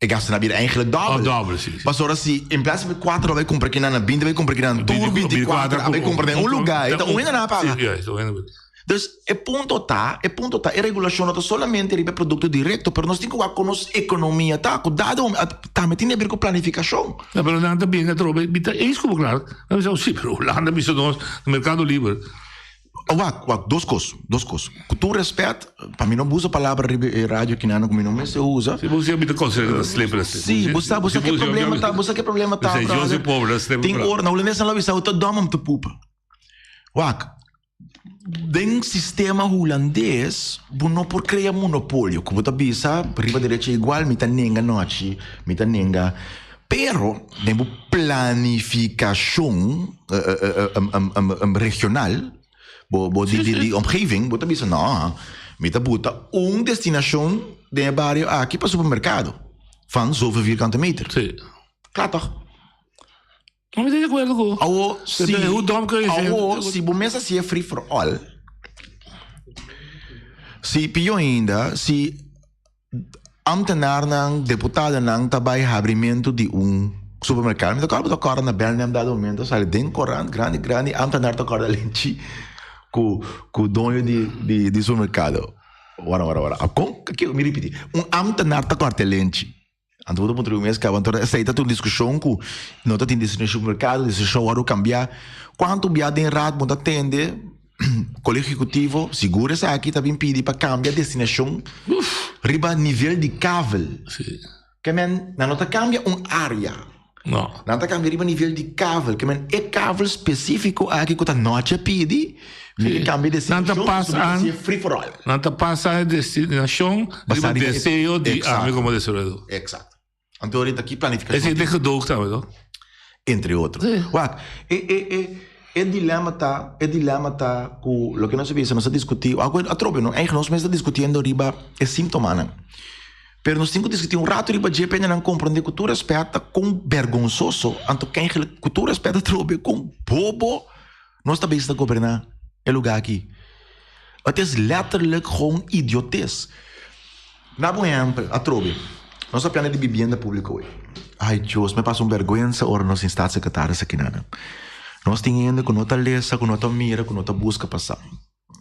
S3: E gastunan a bira eigenlijk dòbel.
S2: Oh, dòbel, si, si.
S3: Pasobra si en plats di kuater a bai kumpra kinan, binti bai kumpra kinan, tur binti kuater a bai kumpra den un lugá, e ta un hende nan a paga.
S2: Si, juist, un hende.
S3: Dus e punto ta, e punto ta, e regulashon no ta solamente riba e produkto direkto, pero nos tin ku wak kon nos ekonomia ta, ku dado momento, tambe tin di haber ku planifikashon.
S2: No, pero nan ta bien atrobe, mi ta eens ku bo klar, nan bisa, si, pero Hulanda bisa nos merkado liber.
S3: Wak, wak, dos kos, dos kos. Ku tur respet, pa mi no usa palabra riba e radio kinan ku mi no mester usa.
S2: Si bo siña mi ta konsidera ku ta slipper así.
S3: Si, bo sa, bo sa ke problema ta, bo sa ke problema ta, brother. Tin ora, na hulandes nan lo bisa, bo ta dom om te poepen. Wak, den sistema hulandes bo no por krea monopolio, ku bo ta bisa riba derecho igual mi ta nenga nochi, mi ta nenga. Pero den bo planifikashon regional, bo bo di di di omgeving, bo ta bisa no, mi ta buta un destinashon den e bario aki pa supermerkado van zoveel vierkante meter.
S2: Sí.
S3: Kla tòg?
S2: No mi ta di akuerdo ku.
S3: Awo si, awo si bo mes hasié free for all, si pió ainda, si Ambtenaarnan, deputadonan ta bai habrimentu di un supermerkado. Mi ta kòrda bo ta kòrda na Belnem dado momento sali den korant grandi grandi ambtenaar ta kòrda lenchi ku ku doño di di di supermerkado. Wara wara wara kon ke mi ripiti un ambtenaar ta kòrta e lenchi. Anto bo ta puntra bo mes kaba anto esei ta un diskushon ku no ta tin destinashon supermerkado destinashon wòrdu kambiá. Kuantu bia den raad bo ta tende Kolegio Ehekutivo sigur esaki ta bin pidi pa kambia destinashon riba nivel di kavel. Ke men nan no ta kambia un área. Nan ta kambia riba nivel di kavel. Ke men e kavel spesífiko aki ku ta nochi a pidi, mi ke kambia destinashon pasobra mi ta hasié free for all.
S2: Nan ta pasa e destinashon riba deseo di ami komo desaroyador.
S3: Eksakto. Anto ahorita ki planifikashon
S2: Esei ta gedoog tambe, no?
S3: Entre otro. Wak, e, e, e. E dilema ta, e dilema ta ku loke nos a bisa, nos a diskutí, awe atrobe no, eigenlijk nos mes ta diskutiendo riba e síntomanan. Pero nos tin ku diskutí un rato riba dje pa hendenan komprondé ku tur rèspèt ta kon bergonsoso, anto eigenlijk ku tur rèspèt atrobe kon bobo nos ta bisa ta goberná e lugá aki. Het is letterlijk gewoon idiotes. Na bo ehempel, atrobe, nos ta pianda di bibienda publico hoy. Ay Dios, mi pasa un berguensa ora nos tin staatssecretaris aki nan. Nos tin hende cu no ta lesa, cu no ta mira, cu no ta busca pa sa.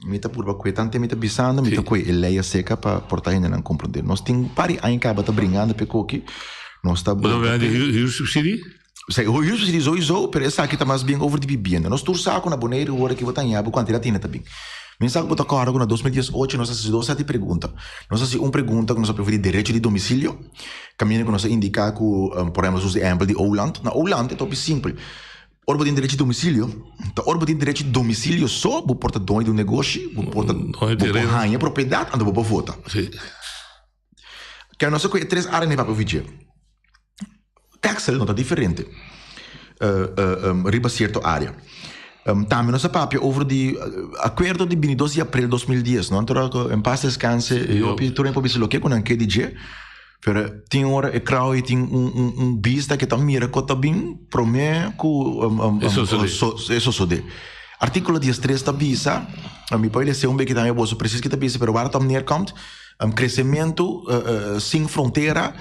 S3: Mi ta purba cue tante mi ta bisando, mi ta cue e ley acerca pa por ta hendenan comprende. Nos tin un par di aña caba ta bringando p'e coki. Nos ta
S2: Bo ta hablando di huursubsidie?
S3: Sa, huursubsidie sowieso, pero esaki ta mas bien over di bibienda. Nos tur sa cu na Boneiru ora ki bo ta haña bo cantidad hende ta bin. Mi sa cu bo ta corda cu na 2018 nos a haci dos set di pregunta. Nos a haci un pregunta cu nos a prefer di derecho di domicilio, caminda cu nos a indica cu, por ehempel, nos usa e ehempel di Oland. Na Oland e ta hopi simpel. Ora bo tin derecho di domicilio, ta ora bo tin derecho di domicilio so bo por ta doño di un negoshi, bo por ta, bo por haña propiedad, anto bo por vota. Kende nos a kohe e tres área na e papia ofi dje. Texel no ta diferente riba cierto area. Tambe nos a papia over di acuerdo di binidos di april 2010, no? Anto en paz descanse, hopi tur hende por bisa loke cu nan ke di dje, pero tin ora e crowd y tin un bista ke ta mira cu ta bin prome cu e sosode. Articulo 13 ta bisa, mi por lese un beki tambe boso precies ke ta bisa, pero waar het op neerkomt, Kresementu sin frontera,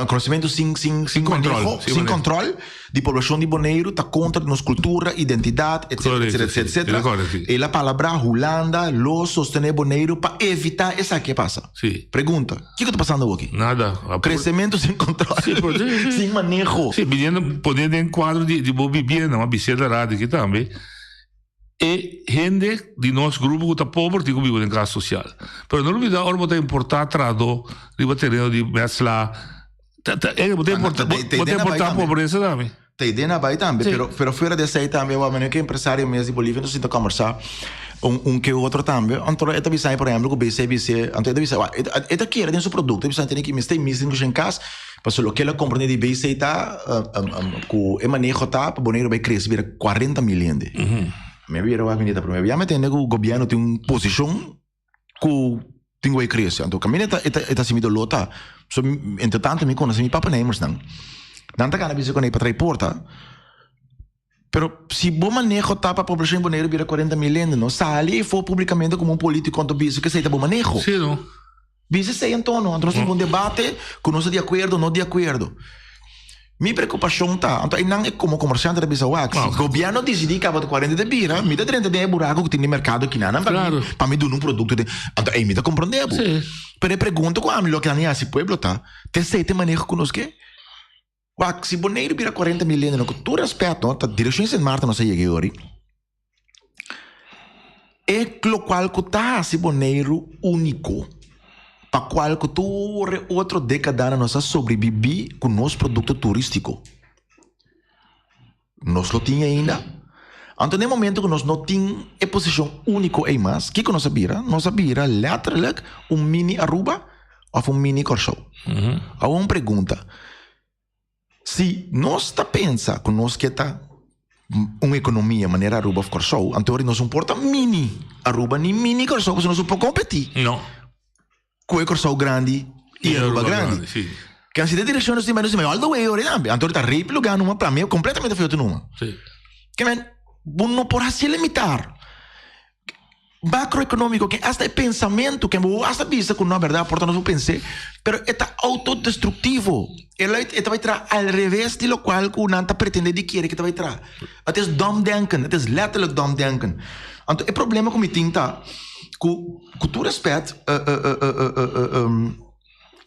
S3: kresementu sin sin sin maneho, sin kòntròl di poblashon di Boneiru ta kontra di nos kultura, identidat, etsetera, etsetera, etsetera. El a palabrá Hulanda lo sostené Boneiru pa evitá esaki a pasa. Pregunta, kiko ta pasando awoki?
S2: Nada.
S3: Kresementu sin kòntròl, sin maneho.
S2: Sí, biniendo, poniendo den kuadro di bo bibienda, m'a bis'é na radio aki tambe. E hende di nos grupo ku ta pober tin ku biba den kas sosial. Pero no lubida ora bo ta importá trahadó riba tereno di mètslá, ta ta e bo ta importá bo ta importá pobresa tambe.
S3: Ta idea na bai tambe, pero pero fuera di esei tambe wak manera ku empresario mes di Bolivia nos sinta kòmbersá un un ke otro tambe, anto e ta bisa mi por ehempel ku BCBC, anto e ta bisa wak e ta kere den su produkto, e ta bisa tene ki mester mis den ku shen kas. Pasobra loke el a komprendé di BC ta ku e maneho ta pa Boneiru bai krese bira 40 mil hende. Mi a bira wak mi ta promé bia mi tende ku gobièrnu tin un posishon ku tin ku bai krese. Anto kaminda e ta e ta hasi mi doló ta so entretantu mi konosé mi papanemersnan. Nan ta gana bisa ku nan pa trae porta. Pero si bo maneho ta pa poblashon di Boneiru bira 40 mil hende no sali efo publikamente komo un politiko anto bisa ku esei ta bo maneho.
S2: Sí no.
S3: Bisa esei anto no. Anto nos tin un debate ku nos ta di akuerdo o no di akuerdo. Mi preokupashon ta, anto einan e komo komersiante ta bisa wak, si gobièrnu disidí kaba ta 40 ta bira, mi ta drenta den e buraku ku tin den merkado kinan pa mi pa mi duna un produkto den, anto ei mi ta komprondé bo. Pero e pregunta ku ami loke nan a hasi pueblo ta, ta esei ta e maneho ku nos ke? Wak, si Boneiru bira 40 mil hende, no, ku tur rèspèt, no, ta direkshon di Sint Maarten nos a yega e ori. E lokual ku ta hasi Boneiru úniko, pa kual ku tur e otro dékadanan nos a sobrebibí ku nos produkto turístiko. Nos lo tin ainda? Anto den momento ku nos no tin e posishon úniko ei mas, kiko nos a bira? Nos a bira letterlijk un mini Aruba òf un mini Kòrsou. Awor un pregunta, si nos ta pensa ku nos ke ta un ekonomia manera Aruba òf Kòrsou, anto nos no por ta mini Aruba ni mini Kòrsou pasobra nos no por kompetí.
S2: No.
S3: Ku e Kòrsou grandi i Aruba grandi. Ken si den direkshon nos tin bai nos tin bai all the way ora tambe. Anto ta rip lugá numa pa mi kompletamente feo numa. Ke men bo no por hasi limitar makroekonómiko ken asta e pensamentu ken bo asta bisa ku no bèrdat por ta nos por pens'é pero e ta outodestruktivo. E lo e ta bai traha al reves di lokual ku nan ta pretendé di kere ke ta bai traha. Het is domdenken, het is letterlijk domdenken. Anto e problema ku mi tin ta ku ku tur respet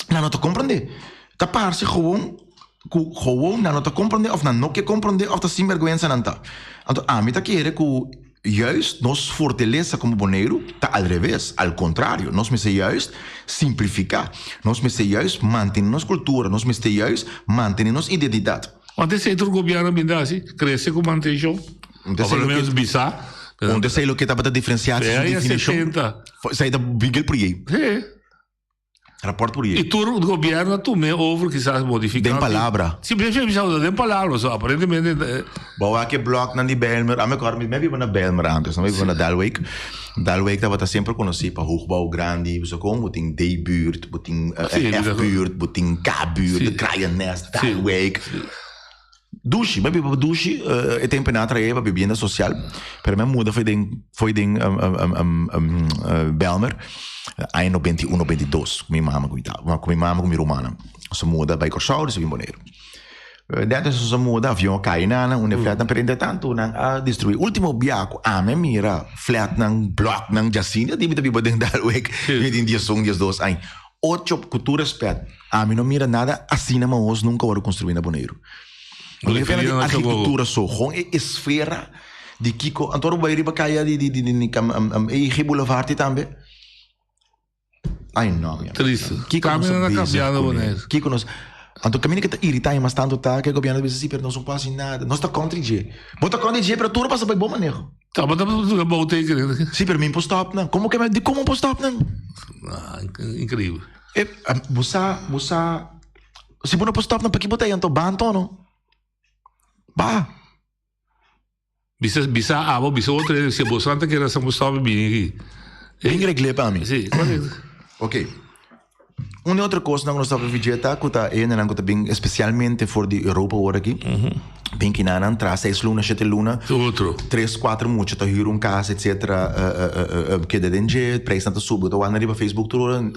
S3: nan no ta komprendé. Ta parse gewoon ku gewoon nan no ta komprendé òf nan no ke komprendé òf ta sinbèrgwensa nan ta. Anto ami ta kere ku juist nos fortalesa komo Boneiru ta al reves, al kontrario. Nos mester juist simplifiká, nos mester juist mantené nos kultura, nos mester juist mantené nos identidat.
S2: Want esei tur gobièrnu a binda hasi, krese ku mantenshon, òf por lo menos bisa.
S3: Want esei loke tabata diferensiá su definishon. Esei ta Miguel Prié.
S2: Sí.
S3: Rapport por
S2: I tur gobierno a tum'é over kisas modifiká.
S3: Den palabra.
S2: Si, mi a bisa den palabra, so aparentemente.
S3: Bo wak e blòknan di Bijlmer, ami kòrda mi biba na Bijlmer antes, no mi biba na Dalwijk. Dalwijk tabata semper konosí pa hoogbouw grandi, bo sa kon, bo tin D-buurt, bo tin F-buurt, bo tin K-buurt, de Kraaiennest, Dalwijk. Dushi, mi a biba pa Dushi, e tempo nan a trae pa bibienda social, pero mi a muda foi den foi den Bijlmer aña 91, 92 ku mi mama ku mi tata, ku mi mama ku mi rumannan. Nos a muda bai Kòrsou despues bin Boneiru. Dentro nos a muda avion a kai nan, un e flatnan, pero entretantu nan a destrui. Ultimo bia ku ami a mira flatnan, blòknan djasina di mi ta biba den Dalwijk, mi tin diesun, diesdos aña. Ocho, ku tur respet, ami no mira nada asina mahos nunka wòrdu konstruí na Boneiru. No ta referí di arkitektura so, gewoon e esfera di kiko. Anto ora bo bai riba kaya di di di di EIG Boulevard ei tambe. Ai no, mi amigo.
S2: Tristu.
S3: Kiko nos
S2: Kaminda
S3: a
S2: na
S3: bezig
S2: kambiando
S3: kuné?
S2: Boneiru.
S3: Kiko nos Anto kaminda ke ta iritá mi mas tantu ta ke gobièrnu ta bisa si pero nos no por hasi nada. Nos ta kontra dje. Bo ta kontra dje pero tur a pasa bai bon maneho.
S2: Tabata duna bou tekenen.
S3: Si, pero mi por stop nan. Como ke di como por stop nan?
S2: Ah, increíble.
S3: E, bo sa, bo sa, si bo no por stop nan, paki bo ta ahí anto? Ba anto no. Ba.
S2: Bisa, bisa abo, bisa otro, si bo santa kere sa bo stop bini aki.
S3: Bin regle pa mi.
S2: Si, correcto.
S3: Ok. Un di otro kosnan ku nos ta papia ta ku ta e hendenan ku ta bin espesialmente for di Europa awor aki, bin kinanan tras seis luna, shete luna,
S2: Otro.
S3: tres, kuater mucha ta hür un kas etcetera, keda den dje, preisnan ta subi, bo ta wak riba Facebook tur ora,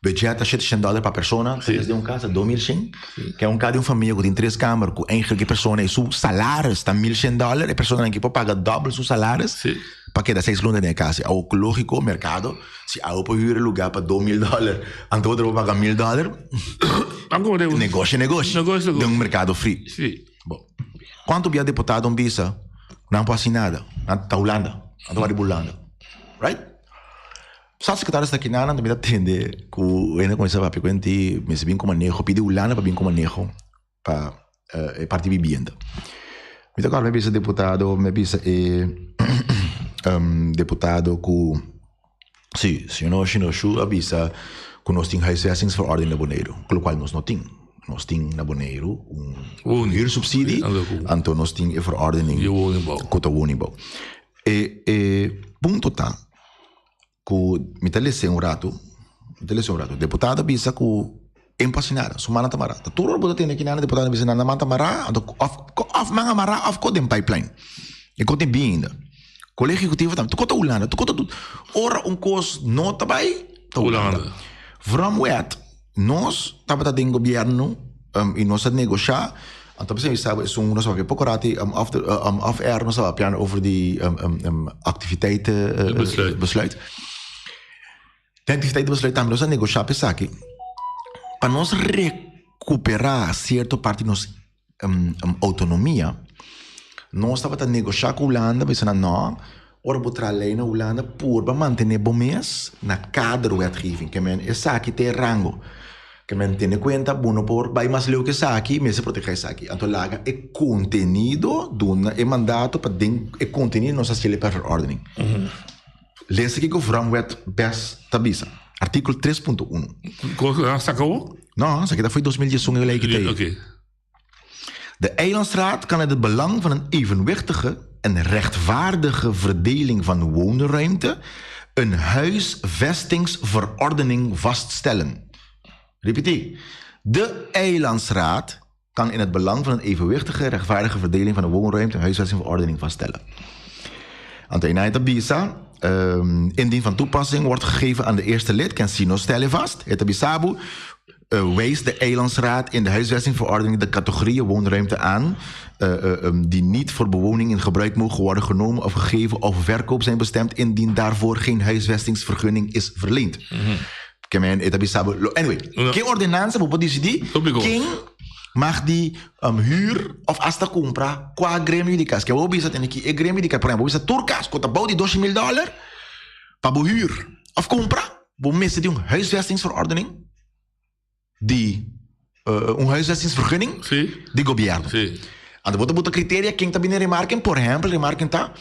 S3: budget ta shete shen dòler pa persona, ta desde un kas ta 2100, ke un kas di un famia ku tin tres kamer ku eigenlijk e persona e su salaris ta 1100 dòler, e personanan aki por paga dòbel su salaris pa keda seis luna den e kas. Awor lógiko merkado. Si awo por huur e lugar pa 2000 dollar, anto otro por paga 1000 dollar. Negoshi, negoshi.
S2: Negoshi, negoshi.
S3: Den un mercado free.
S2: Sí.
S3: Bo. Cuanto bia deputado un bisa, nan por haci nada. Nan ta Hulanda. Nan ta wak Hulanda. Right? Staatssecretaris ta aki nan, nan ta tende cu hende cuminsa papia cu hende, mester bin cu maneho, pidi Hulanda pa bin cu maneho pa e parti bibienda. Mi ta acorda mi bisa deputado, mi bisa e deputado cu si, señor Shinoshu a bisa cu nos tin huisvestingsverordening na Boneiru, cu locual nos no tin. Nos tin na Boneiru un huursubsidie, anto nos tin e verordening cu ta woningbouw. E e punto ta Ku mi ta lese un ratu, mi ta lese un ratu. Deputado a bisa ku e no por hasi nada, su mannan ta mará. Ta tur ora bo ta tende ki nada deputado a bisa nan man ta mará, anto òf òf man a mará òf ko den pipeline. E ko tin bin ainda. Kolegio Ehekutivo tambe, tur ko ta Hulanda, tur ko ta ora un kos no ta bai, ta Hulanda. Vramwet, nos tabata den gobièrnu i nos a negoshá, anto p'esei mi sa esun nos a papia poko ratu off the off air nos a papia over di activiteitenbesluit. Den activiteitenbesluit tambe nos a negoshá pa esaki pa nos rekuperá sierto parti di nos outonomia, nos tabata negoshá ku Hulanda, bisa nan no, ora bo traha lei na Hulanda purba mantené bo mes na kaderwetgeving, ke men esaki ta e rango, ke men tene kuenta bo no por bai mas leu ke esaki, mester protegé esaki. Anto laga e kontenido duna e mandato pa den e kontenido nos hasiel e verordening. Lesa kiko Vramwet bes ta bisa, artíkulo 3.1.
S2: Kos nan saka bo?
S3: No, esaki ta foi 2011 e lei ki ta ei.
S2: Oké.
S3: De Eilandsraad kan uit het belang van een evenwichtige en rechtvaardige verdeling van woonruimte een huisvestingsverordening vaststellen. Repetí. De Eilandsraad kan in het belang van een evenwichtige en rechtvaardige verdeling van de woonruimte een huisvestingsverordening vaststellen. Anto e ta bisa, indien van toepassing wordt gegeven aan de eerste lid, ken si no stelle vast. E ta bisa bo, wijst de Eilandsraad in de huisvestingverordening de categorieën woonruimte aan die niet voor bewoning in gebruik mogen worden genomen of gegeven of verkoop zijn bestemd indien daarvoor geen huisvestingsvergunning is verleend. Ke men e ta bisa bo, anyway, ke ordenansa bo por disidí ken mag di huur of hasta kumpra kua gremio di kas. Ke bo bisa tene ki e gremio di kas, por ehempel, bo bisa tur kas ku ta bou di doshi mil dòler pa bo huur of kumpra, bo mester di un huisvestingsverordening di un huisvestingsvergunning di gobièrnu. Anto bo ta buta criteria ken ta bini remarken, por ehempel remarken ta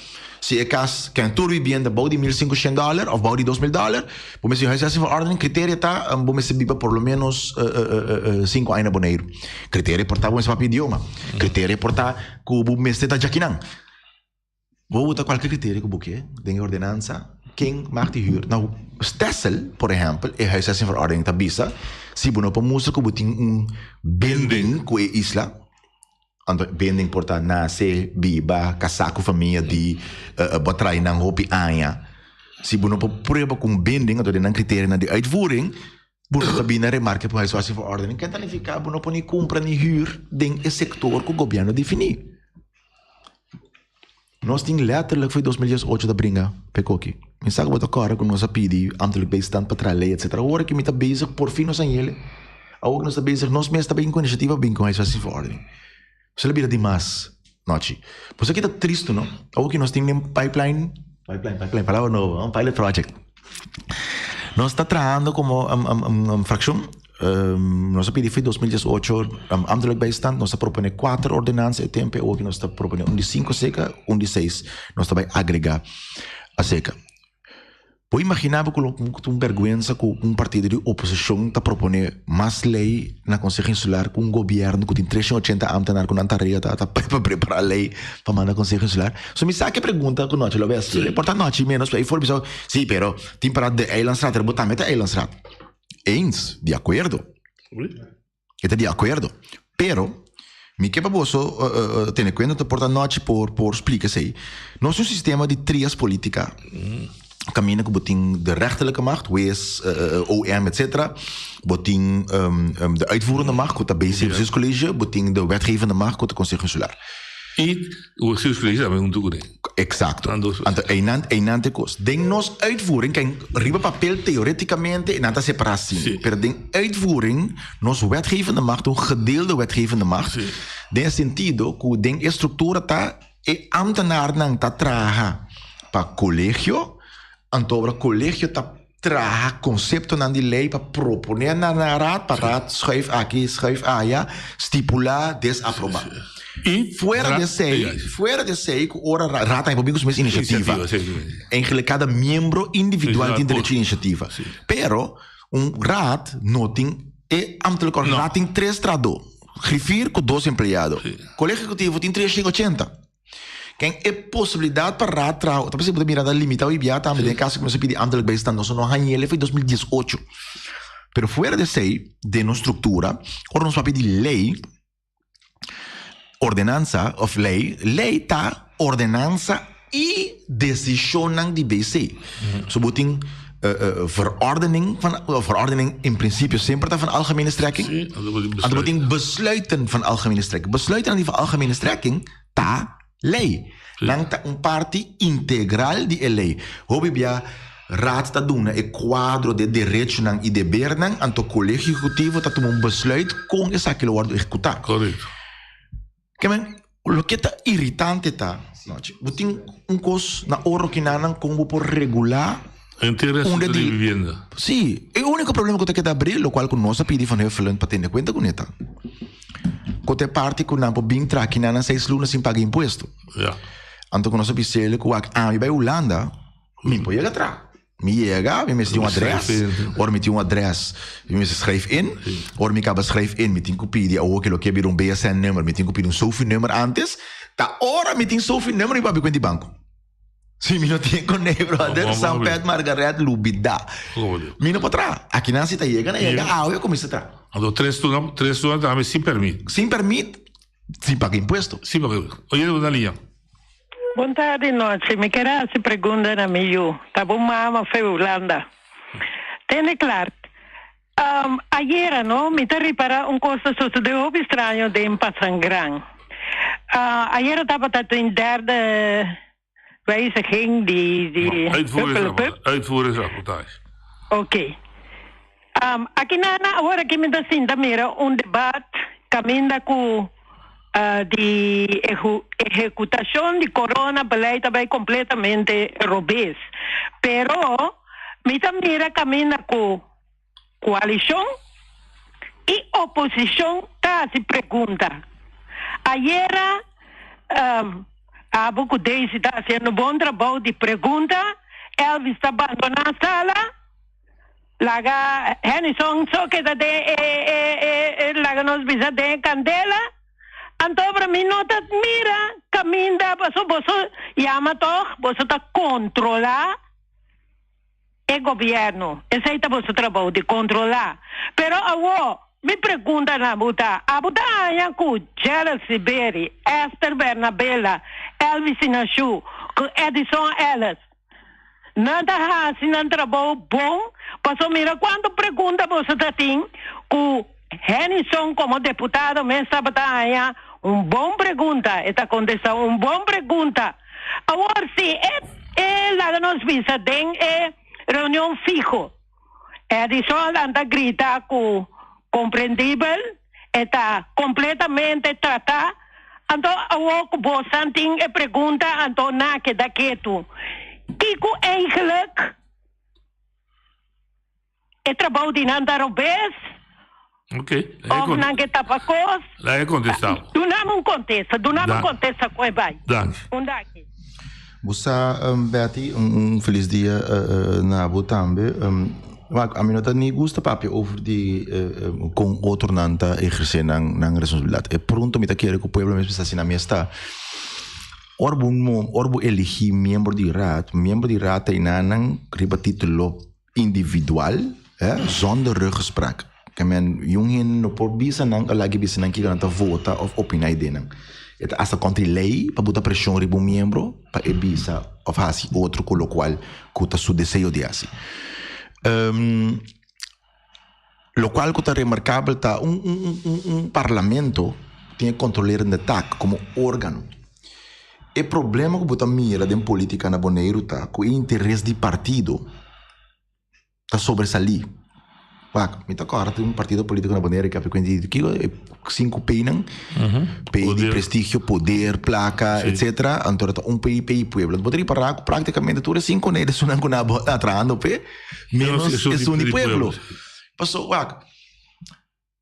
S3: si e cas ken tur vivienda bou di 1500 dollar of bou di 2000 dollar, bo mester huisvestingverordening criteria ta bo mester biba por lo menos 5 aña na Boneiru. Criteria por ta bo mester papia idioma. Criteria por ta ku bo mester ta djakinan. Bo buta kualke kriterio ku bo ke den e ordenansa, ken mag di hür. Nou, Stessel, por ehèmpel, e huisvestingverordening ta bisa, si bo no por mustra ku bo tin un binding ku e isla, anto binding por ta nase, biba, kasá ku famia di, bo a traha nan hopi aña. Si bo no por prueba ku un binding, anto den nan kriterionan di uitvoering, bo no ta bini na remarke pa huisvestingverordening. Ken ta nifiká bo no por ni kumpra ni hür den e sektor ku gobièrnu a definí. Nos tin letterlijk for 2018 ta bringa p'e koki. Mi sa ku bo ta kòrda ku nos a pidi ambtelijk bijstand pa traha lei etcetera. Awor ki mi ta bezig por fin nos a hele. Awor ku nos ta bezig nos mes ta bin ku inisiativa bin ku huisvestingverordening. Esei lo bira dimas nochi. Pues aki ta tristu no. Awor ki nos tin den pipeline, pipeline, pipeline, palabra nobo, un pilot project. Nos ta trahando komo frakshon. Nos a pidi for 2018 ambtelijk bijstand. Nos a propone kuater ordenansa e tempo. Awor nos ta propone un di sinku seka, un di seis. Nos ta bai agrega aseka. Bo imagina bo ku ta un bèrgwensa ku un partido di oposishon ta propone mas lei na Konseho Insular ku un gobièrnu ku tin 380 ámtenar ku nan tarea ta pa prepará lei pa manda Konseho Insular. So mi sa ke pregunta ku nochi lo bai hasi. Por ta nochi ménos, pero ei for bisa, sí, pero tin para de eilandsraad, pero bo tambe ta eilandsraad. Eens, di akuerdo. E ta di akuerdo. Pero, mi ke pa boso tene kuenta ta por ta nochi por por splika esei. Nos tin un sistema di trias politica. Kaminda ku bo tin de rechterlijke macht, hues, OM, etcetera. Bo tin de uitvoerende macht, ku ta BC, Bestuurscollege. Bo tin de wetgevende macht, ku ta Consejo Insular.
S2: I bestuurscollege tambe huntu kuné.
S3: Exacto. Anto einan einan ta e kos. Den nos uitvoering, kijk, riba papel theoreticamente einan ta separá asina.
S2: Sí.
S3: Pero den uitvoering, nos wetgevende macht un gedeelde wetgevende macht.
S2: Sí.
S3: Den e sentido ku den e struktura ta e ambtenaarnan ta traha pa kolegio, anto ora kolegio ta traha konseptonan di lei pa proponé na na raad, pa raad schuif aki, schuif aya, stipulá, desaprobá.
S2: I
S3: Fuera di esei, fuera di esei ku ora raad ta bin ku su mes inisiativa. Eigenlijk kada miembro individual tin derecho di inisiativa. Pero un raad no tin e ambtelijke orga-, raad tin tres trahadó, griffier ku dos empleado. Kolegio ehekutivo tin 380. Ken e posibilidad pa raad traha, ta bo ta mira ta limita hoy bia tambe den caso cu nos a pidi ambtelijk bijstand nos no haña el for 2018. Pero fuera di esey den nos structura ora nos papia di ley, ordenansa of ley, ley ta ordenansa y decisionnan di BC. So bo tin verordening van, verordening in principio semper ta van algemene strekking.
S2: Sí, anto bo tin
S3: Anto bo tin besluiten van algemene strekking. Besluiten di van algemene strekking ta ley. Nan ta un parti integral di e ley. Hopi bia Raad ta duna e cuadro de derechonan y debernan, anto Colegio Ejecutivo ta tuma un besluit con esaki lo wordo ehecuta.
S2: Correcto.
S3: Ke men, loke ta iritante ta, nochi, bo tin un kos na oro kinanan kon bo por regulá
S2: Henter
S3: unda
S2: asunto di
S3: di
S2: vivienda.
S3: Sí, e úniko problema ku ta keda abrí, lokual ku nos a pidi Van Huffelen pa tene kuenta kuné ta, ku ta e parti ku nan por bin traha kinanan seis luna sin paga impuesto.
S2: Ja.
S3: Anto ku nos a bis'el ku wak ami bai Hulanda, mi por yega traha. Mi yega, mi mester tin un adres. Ora mi tin un adres, mi mester schrijf in. Ora mi kaba schrijf in, mi tin ku pidi awor ke lo ke bira un BSN-nummer, mi tin ku pidi un SOFI-nummer antes. Ta ora mi tin SOFI-nummer mi por habri kuenta di banko. Si mi no tin kuné, brother, San Pet Margaret lubida. Mi no por traha. Akinan si ta yega, na yega awe a kuminsá traha.
S2: Anto tres luna, tres luna tambe sin permit.
S3: Sin permit, sin paga impuesto.
S2: Sin paga impuesto. Oye, na liña.
S4: Bon tardi nochi, mi ker a hasi pregunta na mi yu, ta bo mama fe Hulanda. Tende Clark, ayera no, mi ta ripara un kos ta sosode hopi straño den Pasangran. Ayera tabata tin derde wijziging di di
S2: Huppelepup. Uitvoeringsrapportage.
S4: Oké. Aki nana awor aki mi ta sinta mira un debat kaminda ku di ehekutashon di corona beleid ta bai kompletamente robes. Pero mi ta mira kaminda ku koalishon i oposishon ta hasi pregunta. Ayera. Um, abo ku Daisy ta hasiendo bon trabou di pregunta, Elvis ta bandoná sala, laga Hennyson so keda den e e e e laga nos bisa den e kandela, anto pero mi no ta mira kaminda paso boso yama tòg, boso ta kontrolá e gobièrnu, esei ta boso trabou di kontrolá. Pero awor mi pregunta na bo ta, abo ta haña ku Gerald Siberi, Esther Bernabela, Elvis Inaciu ku Edison Ellis nan ta hasi nan trabou bon? Pasobra mira kuantu pregunta boso ta tin ku Hennyson komo deputado mes tabata haña un bon pregunta, e ta kontestá un bon pregunta. Awor si e e laga nos bisa den e reunion fiho, Edison a grita ku komprendibel e ta kompletamente tratá, anto awor ku bosan tin e pregunta anto na keda ketu. Kiko eigenlijk E trabou di nan ta robes?
S2: Ok.
S4: Of nan ke tapa kos?
S2: Laga e kontestá.
S4: Dunami un kontesta, dunami un kontesta ku e bai.
S2: Danki.
S4: Un danki.
S3: Bo sa Betty, un felis dia na bo tambe. Wak, ami no ta ni gusta papia over di kon otronan ta ehersé nan responsabilidat. E pronto mi ta kere ku pueblo mes mester hasi nan mes ta. Ora bo ora bo eligí miembro di raad, miembro di raad ta enanan riba título individual, hè, zonder ruggespraak. Ke men, yung hende no por bisa nan, a lagi bisa nan kiko nan ta vota of opiná e den nan. E ta hasta kontra e lei pa buta preshon riba un miembro pa e bisa of hasi otro ku lokual ku ta su deseo di hasi. Lokual ku ta remarkabel ta un un un un un parlamento tin e kontrolerende taak komo órgano. E problema ku bo ta mira den polítika na Boneiru ta ku e interes di partido ta sobresalí. Wak, mi ta kòrda tin un partido polítiko na Boneiru ku a kuenta di kiko e sinku P'nan, P di prestigio, poder, plaka, etsetera, anto ta un P, P di pueblo. Bo ta ripará ku práktikamente tur e sinku neda esunnan ku nan a trahando p'e. Menos esun di pueblo. Paso, wak,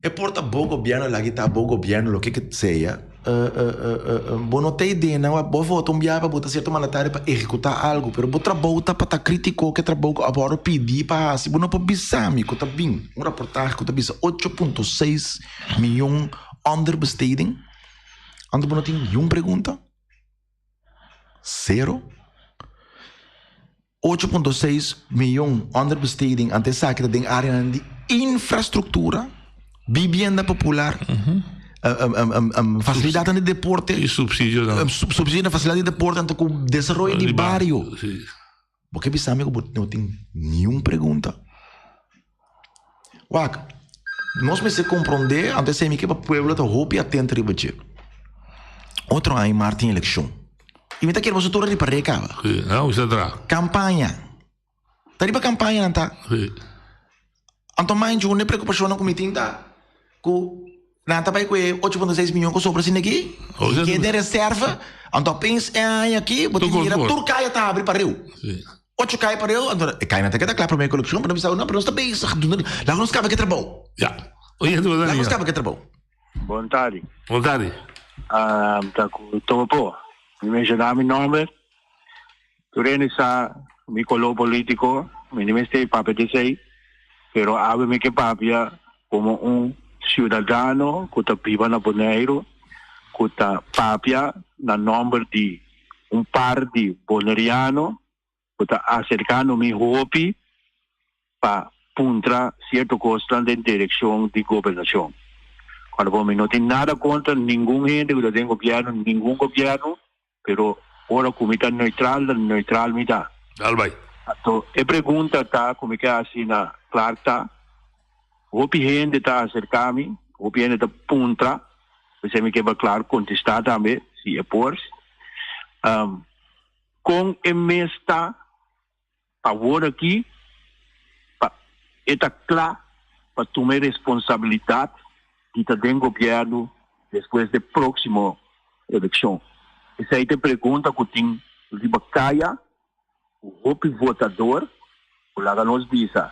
S3: e por ta bo gobierno, lagi ta bo gobierno, loke ke sea, bo no ta idea nan, wak, bo vota un biaha pa bo ta sierto mandatario pa ehecuta algo, pero bo trabou ta pa ta critico ke trabou ku a wòrdu pidi pa hasi, bo no por bisa mi ku ta bin un raportahe ku ta bisa ocho punto seis miyon onderbesteding, anto bo no tin niun pregunta? Sero. 8.6 miyon onderbesteding ante esaki ta den areanan di infrastruktura, bibienda popular, fasilidatnan di deporte,
S2: I supsidionan.
S3: Supsidio na fasilidat di deporte anto ku desaroyo di bario. Bo ke bisa mi ku bo no tin niun pregunta? Wak, nos mester komprondé, anto esei mi ke pa pueblo ta hopi atento riba dje. Otro aña mart tin elekshon. I mi ta kere boso tur a riba rei kaba.
S2: Sí, nan usa tra.
S3: Kampaña. Ta riba kampaña nan ta.
S2: Sí.
S3: Anto manchu, un e preokupashonnan ku mi tin ta ku nan ta bai ku e 8.6 miyon ku sobra asina aki, i ke den reserva, anto apens e aña aki bo tin mira tur kaya ta habri pa riu.
S2: Sí.
S3: Ocho kaya pa riu, anto e kayanan ta keda kla promé ku elekshon, pero nan bisa, no, pero nos ta bezig, laga nos kaba ku e trabou.
S2: Ya. Oye,
S3: Laga nos kaba ku e trabou.
S5: Bon tardi.
S2: Bon tardi.
S5: Ta ku Topo. Mi menshoná mi nòmber. Tur hende sa mi koló polítiko. Mi no mester papia di esei. Pero awe mi ke papia komo un siudadano ku ta biba na Boneiru, ku ta papia na nòmber di un par di boneriano ku ta aserkando mi hopi pa puntra sierto kosnan den direkshon di gobernashon. Kuando bo mi no tin nada kontra ningun hende ku ta den gobièrnu, ningun gobièrnu, pero ora ku mi ta neutral, ta neutral mi ta.
S2: Dal bai.
S5: Anto e pregunta ta ku mi ke hasi na Clark ta, hopi hende ta aserká mi, hopi hende ta puntra, p'esei mi ke pa Clark kontestá tambe si e por, kon e mes ta awor aki pa e ta kla pa tuma e responsabilidat di ta den gobièrnu despues di e próksimo elekshon? Esei ta e pregunta ku tin riba kaya ku hopi votador ku laga nos bisa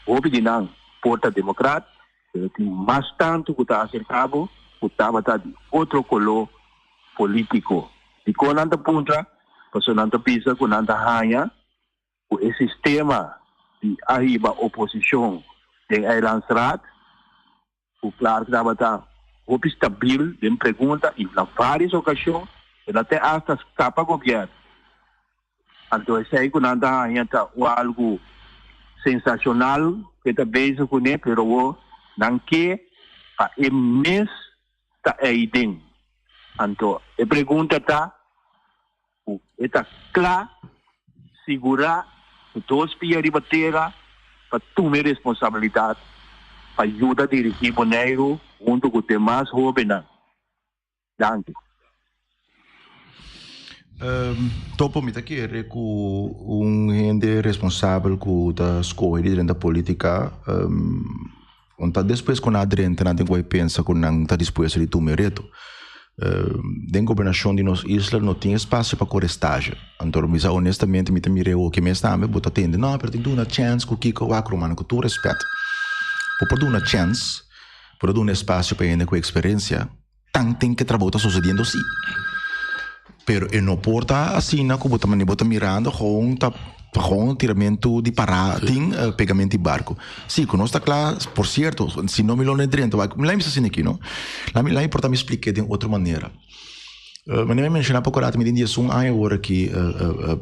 S5: hopi di nan por ta demokrat pero tin mas tantu ku ta aserká bo ku tabata di otro koló. polítiko. Dikon nan ta puntra? Pasobra nan ta bisa ku nan ta haña ku e sistema di a hiba oposishon den Eilandsraad, ku Clark tabata hopi stabil den pregunta i na vários okashon el a te asta skapa gobièrnu. Anto esei ku nan ta haña ta un algu sensashonal ku e ta bezig kuné, pero awor nan ke pa e mes ta eiden. Anto e pregunta ta ku e ta kla sigurá ku dos pia riba tera pa tuma e responsabilidat pa yuda dirigí Boneiru huntu ku demas hóbennan. Danki.
S3: Topo mi ta kere ku un hende responsabel ku ta skohe di drenta politika un ta despues ku nan a drenta nan tin ku bai pensa ku nan ta dispuesto di tuma e reto. Den gobernashon di nos isla no tin espasio pa kore stage. Anto mi sa honestamente mi ta mira e hoki mes tambe bo ta tende no pero tin duna chèns ku kiko wak ruman ku tur rèspèt bo por duna chèns bo ta duna espasio pa hende ku eksperensia. Tan tin ke trabou ta sucediendo si. Pero e no por ta asina ku bo ta mane bo ta mirando gewoon ta gewoon tiramentu di para tin pegamento di barco. Si ku nos ta kla por cierto si no mi lo no e drenta wak mi bisa asina aki no lami lami por ta mi splike den otro manera. Manera mi menciona poko rato mi tin diesun aña awor aki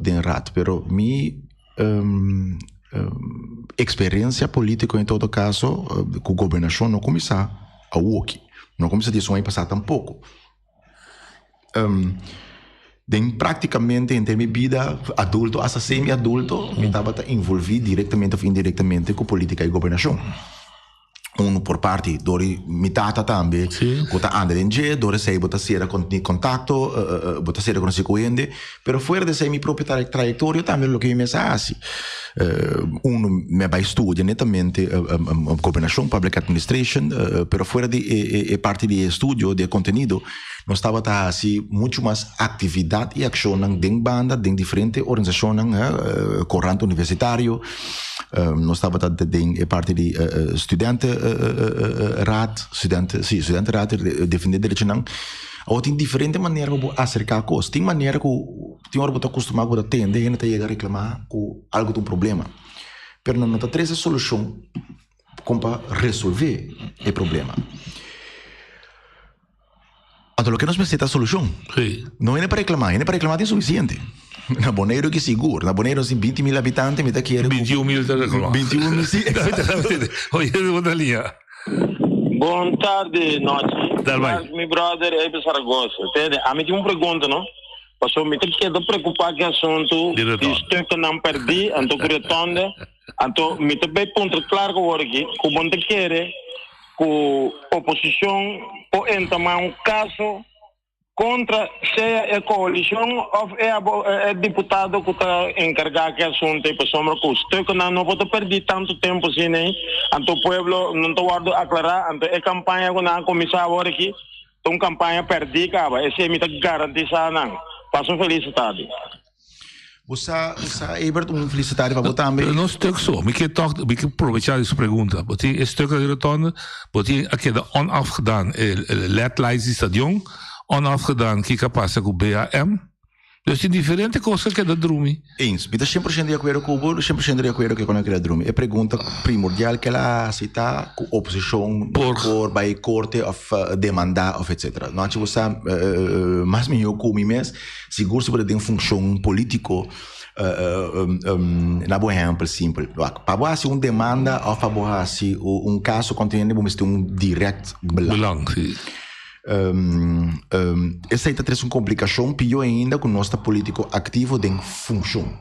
S3: den raad pero mi Experiencia politico en todo caso cu gobernacion no cuminsa awoki, no cuminsa diesun aña pasa tampoco. Den practicamente henter mi bida adulto hasta semi adulto mi tabata envolvi directamente of indirectamente cu politica y gobernacion. Unu por parti dor di mi tata tambe ku ta anda den dje, dor esei bo ta sera kontakto, bo ta sera konosí ku hende, pero fuera di esei mi propio trayektoria tambe loke mi mes a hasi. Unu mi a bai studia netamente gobernashon, public administration, pero fuera di e parti di e estudio, di e kontenido, nos tabata hasi muchu mas aktividat i akshonnan den banda, den diferente organisashonnan, korant universitario. Nos tabata den e parti di studentenraad, studenten, sí, studentenraad defende derechonan. Awor tin diferente manera ku bo aserká kos. Tin manera ku tin ora bo ta kustumá ku bo ta tende hende ta yega reklamá ku algu ta un problema. Pero nan no ta trese solushon kon pa resolvé e problema. Anto loke nos mester ta solushon.
S2: Sí.
S3: No hende pa reklamá, hende pa reklamá tin sufisiente. Na Boneiru ki sigur, na Boneiru nos tin 20 mil habitante, mi ta kere ku.
S2: 21 mil ta reklamá.
S3: 21 mil, si, exacto.
S2: Oye, bo ta liña.
S6: Bon tardi, Nochi.
S2: Dal bai.
S6: Mi brother Ebe Zaragoza. Tende, ami tin un pregunta, no? Paso mi ta keda preocupa ku e asuntu
S2: Di
S6: di
S2: rotonde.
S6: stukkennan perdi, anto ku rotonde. Anto mi ta bay puntra Clark awor aki cu bo no ta kere cu oposicion por entama un caso contra sea e coalicion of e e diputado cu ta encarga cu e asunto ey pasobra cu stukennan no por ta perdi tanto tempo asina ey anto pueblo no ta wordo aclara anto e campaña cu nan a cuminsa awor aki ta un campaña perdi caba esey mi ta garantisa nan. Pasa un feliz tardi.
S3: Bo sa, bo sa Ebert, un felicitatie pa bo tambe.
S2: Pero no stuk so. Mi ke toch, mi ke probecha di su pregunta. Bo tin e stuk di rotonde, bo tin a keda onafgedaan e led lights di stadion, onafgedaan kiko a pasa ku BAM. Dus tin diferente kos ku a keda drumi.
S3: Eens. Mi ta 100% di akuerdo ku bo, 100% di akuerdo ku e kon a keda drumi. E pregunta primordial ku el a hasi ta ku oposishon
S2: Por.
S3: por bai korte òf demanda òf etsetera. No hachi bo sa mas mihó ku mi mes. Sigur si bo ta den funcion politico, na bo ehempel simpel, wak, pa bo haci un demanda of pa bo haci un caso contra hende bo mester un direct belang.
S2: Belang, si.
S3: Esey ta trece un complicacion pio ainda cu nos ta politico activo den funcion.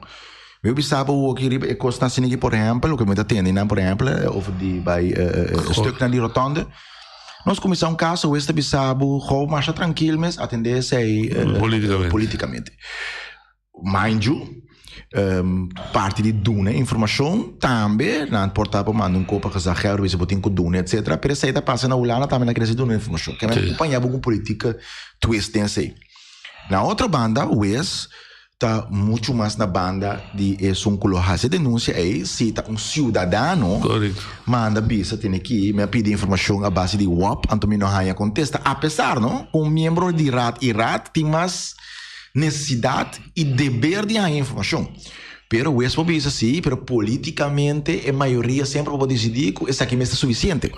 S3: Mi bisa bo hoki riba e cosnan asina aki, por ehempel, loke mi ta tende nan, por ehempel, over di bay stuknan di rotonde. Nos kuminsá un kaso wes ta bisa bo gou masha trankil mes atendé esei
S2: Politikamente.
S3: politikamente. Mind you, parti di duna informashon tambe nan por ta por manda un kopa gezaghebber bisa bo tin ku duna etcetera pero esei ta pasa na Hulanda tambe nan krese duna informashon. Ke men
S2: Sí.
S3: ku paña bo ku politika twist den esei. Na otro banda wes. ta muchu mas na banda di esun ku lo hasi e denunsia ei si ta un siudadano manda bisa tene ki mi a pidi informashon a base di wap anto mi no haña kontesta apesar no ku un miembro di raad i raad tin mas nesesidat i deber di haña informashon pero wes por bisa si pero politikamente e mayoria semper por disidí ku esaki mes ta sufisiente.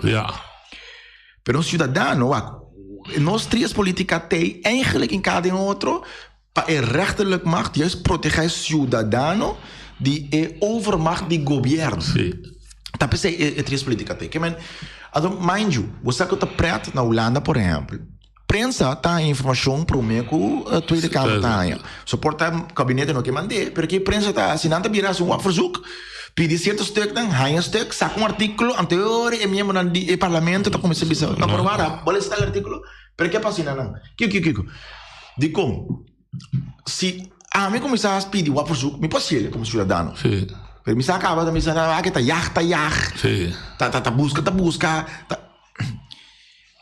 S3: Pero un siudadano wak nos trias politika t'ei eigenlijk in kada den otro Pa e rechterlijk macht juist protegá e ciudadano di e overmacht di gobierno.
S2: Sí.
S3: Ta p'esei e, e tres politica te. Ke men, anto, mind you, bo sa ku ta pret na Hulanda, por ehempel. Prensa ta haña informashon promé ku eh, Tweede Kamer ta haña. So por ta kabinete no ke mand'é, pero ke prensa ta hasi? Nan ta bira hasi un wapverzoek, pidi sierto stuknan, haña stuk, saka un artíkulo, anto e ora e miembronan di e parlamento ta kuminsá bisa, no, pero wara, bo lesa tal artíkulo? Pero ke pasa nan? Kiko, kiko, kiko? Dikon? Si ami kuminsá a pidi wak verzoek, mi por hasiel komo siudadano.
S2: Sí.
S3: Pero mi sa kaba ta bisa nan, ah, ke ta yag, ta yag.
S2: Sí.
S3: Ta, ta, ta buska, ta buska. Ta...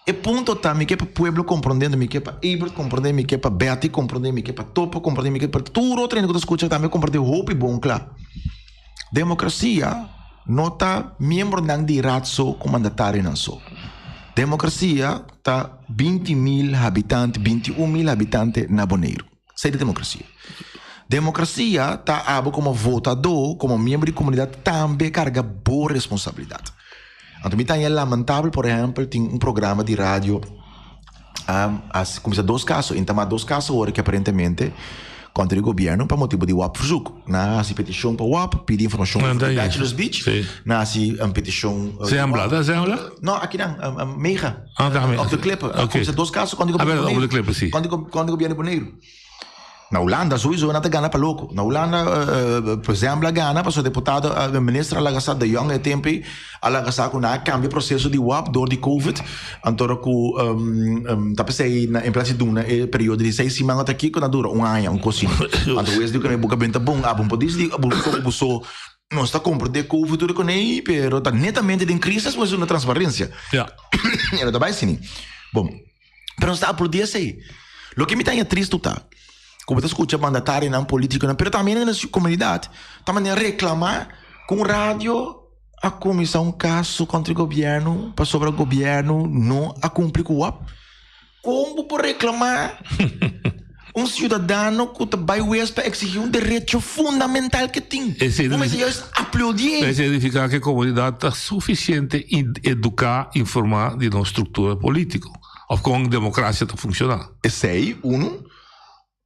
S3: E punto ta, mi ke pa pueblo komprondé, mi ke pa Ebert komprondé, mi ke pa Betty komprondé, mi ke pa Topo komprondé, mi ke pa tur otro hende ku ta skucha tambe komprondé hopi bon kla. Demokrasia no ta miembronan di raad so ku mandatarionan so. Demokrasia ta 20 mil habitante, 21 mil habitante na Boneiru. Esei ta demokrasia. Demokrasia ta abo komo votadó, komo miembro di komunidat tambe karga bo responsabilidat. Anto mi ta haña lamentabel, por ehèmpel, tin un programa di radio a kuminsá dos kaso, entamá dos kaso ora ku aparentemente kontra di gobièrnu pa motibu di wap verzoek. Nan a hasi petishon pa wap, pidi informashon over di Bachelor's Beach, nan a hasi un petishon.
S2: Zembla, ta Zembla?
S3: No, akinan, Mega.
S2: Ah, ta Mega.
S3: Op de Klippen. A kuminsá dos kaso kontra di gobièrnu
S2: Boneiru. Op de Klippen, si.
S3: Kontra di gobièrnu di Boneiru. Na Hulanda sowieso nan ta gana pa loko. Na Hulanda por Zembla a gana pasobra deputado minister a laga sa De Jong e tempo ei a laga sa ku nan a kambia proseso di wap dor di covid anto ku ta p'esei na en plas di duna e periodo di seis siman ota kiko nan dura un aña un kos asina. Anto wes di ku nan e buka benta bon abo por disidi abo boso nos ta komprende covid tur e konei pero ta netamente den krisis pues duna transparensia. E no ta bai asina. Bon. Pero nos ta aplaudí esei. Loke mi ta haña tristu ta, ku bo ta skucha mandatarionan, polítikonan, pero tambe den nos komunidat ta manera reklamá ku un radio a kuminsá un kaso kontra e gobièrnu pasobra gobièrnu no a kumpli ku wap. Kon bo por reklamá un siudadano ku ta bai wes pa eksigí un derecho fundamental ke tin? Bo mester juist aplaudí.
S2: Esei signifiká ku e komunidat ta sufisiente eduká, informá di nos struktura polítiko òf kon demokrasia ta funshoná.
S3: Esei unu,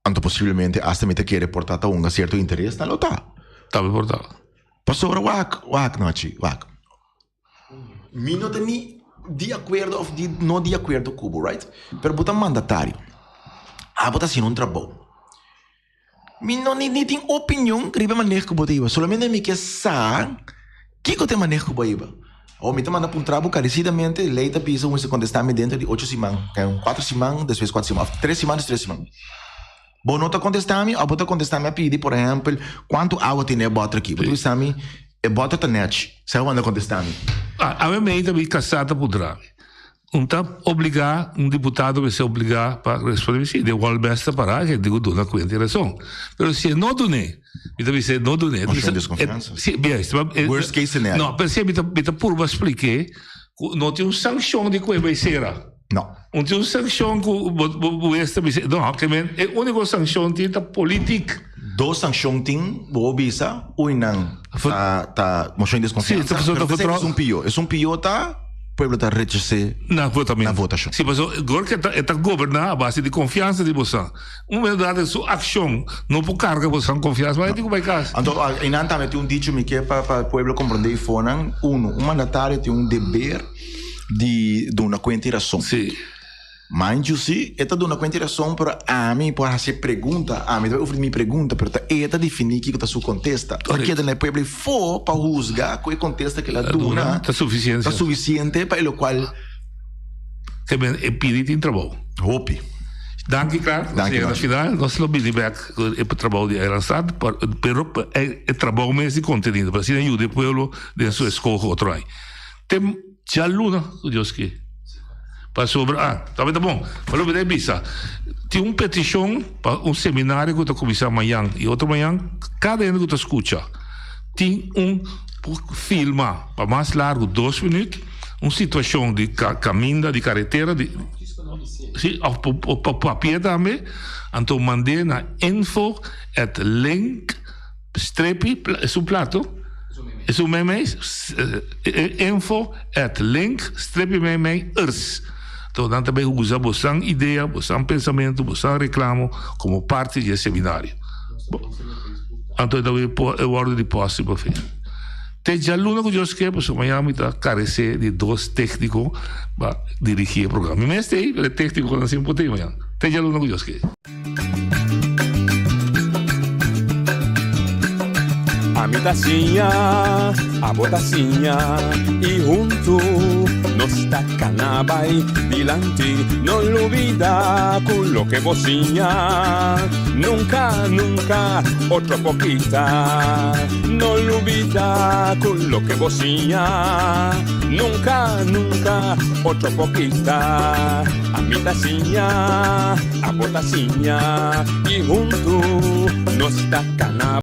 S3: anto posiblemente asta mi ta kere por ta ta hunga sierto interes nan lo ta.
S2: Tambe por ta.
S3: Pasobra wak, wak nochi, wak. Mi no ta ni di akuerdo òf di no di akuerdo ku bo, right? Pero bo ta mandatario. Abo ta hasiendo un trabou. Mi no ni ni tin opinion riba e maneho ku bo ta hiba. Solamente mi ke sa kiko ta e maneho ku bo a hiba. Awor mi ta manda puntra bo karesidamente, lei ta bisa bo mester kontestá mi dentro di ocho siman, kuater siman, despues kuater siman, òf tres siman despues tres siman. Bo no ta kontestá mi òf bo ta kontestá mi a pidi, por ehèmpel, kuantu awa tin den e bòter aki? Bo ta bisa mi, e bòter ta nèchi. Sa bo manda kontestá mi.
S2: Awe mei ta bin kasá ta puntra mi. Un ta obligá, un diputado mester obligá pa respondé mi? Sí, den wòl bes ta pará, e hende ku duna kuenta i rason. Pero si e no dun'é, mi ta bisa e no dun'é.
S3: Moshon di deskonfiansa.
S2: Sí, bien.
S3: Worst case scenario.
S2: No, pero si mi ta, mi ta purba splik'é ku no tin un sankshon di ku e bai sera.
S3: No.
S2: No tin un sankshon ku bo bo wes ta bisa, no, ke men e úniko sankshon tin ta politik.
S3: Dos sankshon tin, bo bisa, ui nan ta ta moshon di deskonfiansa,
S2: Sí,
S3: pero
S2: ta
S3: esei esun pió. Esun pió ta pueblo ta rechas'é
S2: na votamentu.
S3: Na votashon.
S2: Sí, pasobra gor ke ta e ta goberná a base di konfiansa di bosan. Un momento dado su akshon no por karga bosan konfiansa, mas e tin ku bai kas.
S3: Anto einan tambe tin un dicho mi ke pa pa pueblo komprondé i fonan, unu, un mandatario tin un deber di duna kuenta i rason.
S2: Sí.
S3: Mind you si, e ta duna kuenta i rason, pero ami por hasi e pregunta, ami ta bai ofredi mi pregunta, pero ta e ta definí kiko ta su kontesta. Ta keda na e pueblo afó pa husga ku e kontesta ku el a duna
S2: Ta sufisiente.
S3: ta sufisiente pa e lokual.
S2: Te men e pidi tin trabou.
S3: Hopi.
S2: Danki Clark, nos
S3: Danki,
S2: yega na
S3: Nochi.
S2: final, nos lo bini bek ku e trabou di Eilandstaat, pero e trabou mes di kontenido, pa asina yuda e pueblo den su eskoho otro ai. Te djaluna, ku Dios ke. Pasobra, ah, tambe ta bon. Ma loke ta bisa, tin un petishon pa un seminario ku ta kuminsá mañan i otro mañan, kada hende ku ta skucha tin un por filma pa mas largu dos minüt un situashon di kaminda, di karetera, di si, òf pa papia tambe, anto mand'é na info at link. Strepi, es un plato? Es un meimei? Info at link strepi meimei rs. Enton nan ta bay usa bosan idea, bosan pensamentu, bosan reclamo como parti di e seminario. Anto e ta bay e wordo di post riba Facebook. Te djaluna cu Dios ke, pasobra mañana mi ta carece di dos tecnico pa dirigi e programa. Mi mes ta ey, pero e tecniconan sin por ta ey mañana. Te djaluna cu Dios ke.
S1: Ami ta siña, abo ta siña y huntu nos ta cana bay dilanti. No lubida cu loke bo siña nunca, nunca otro por kita. No lubida cu loke bo siña nunca, nunca otro por kita. Ami ta siña. Abo ta siña y huntu nos ta cana.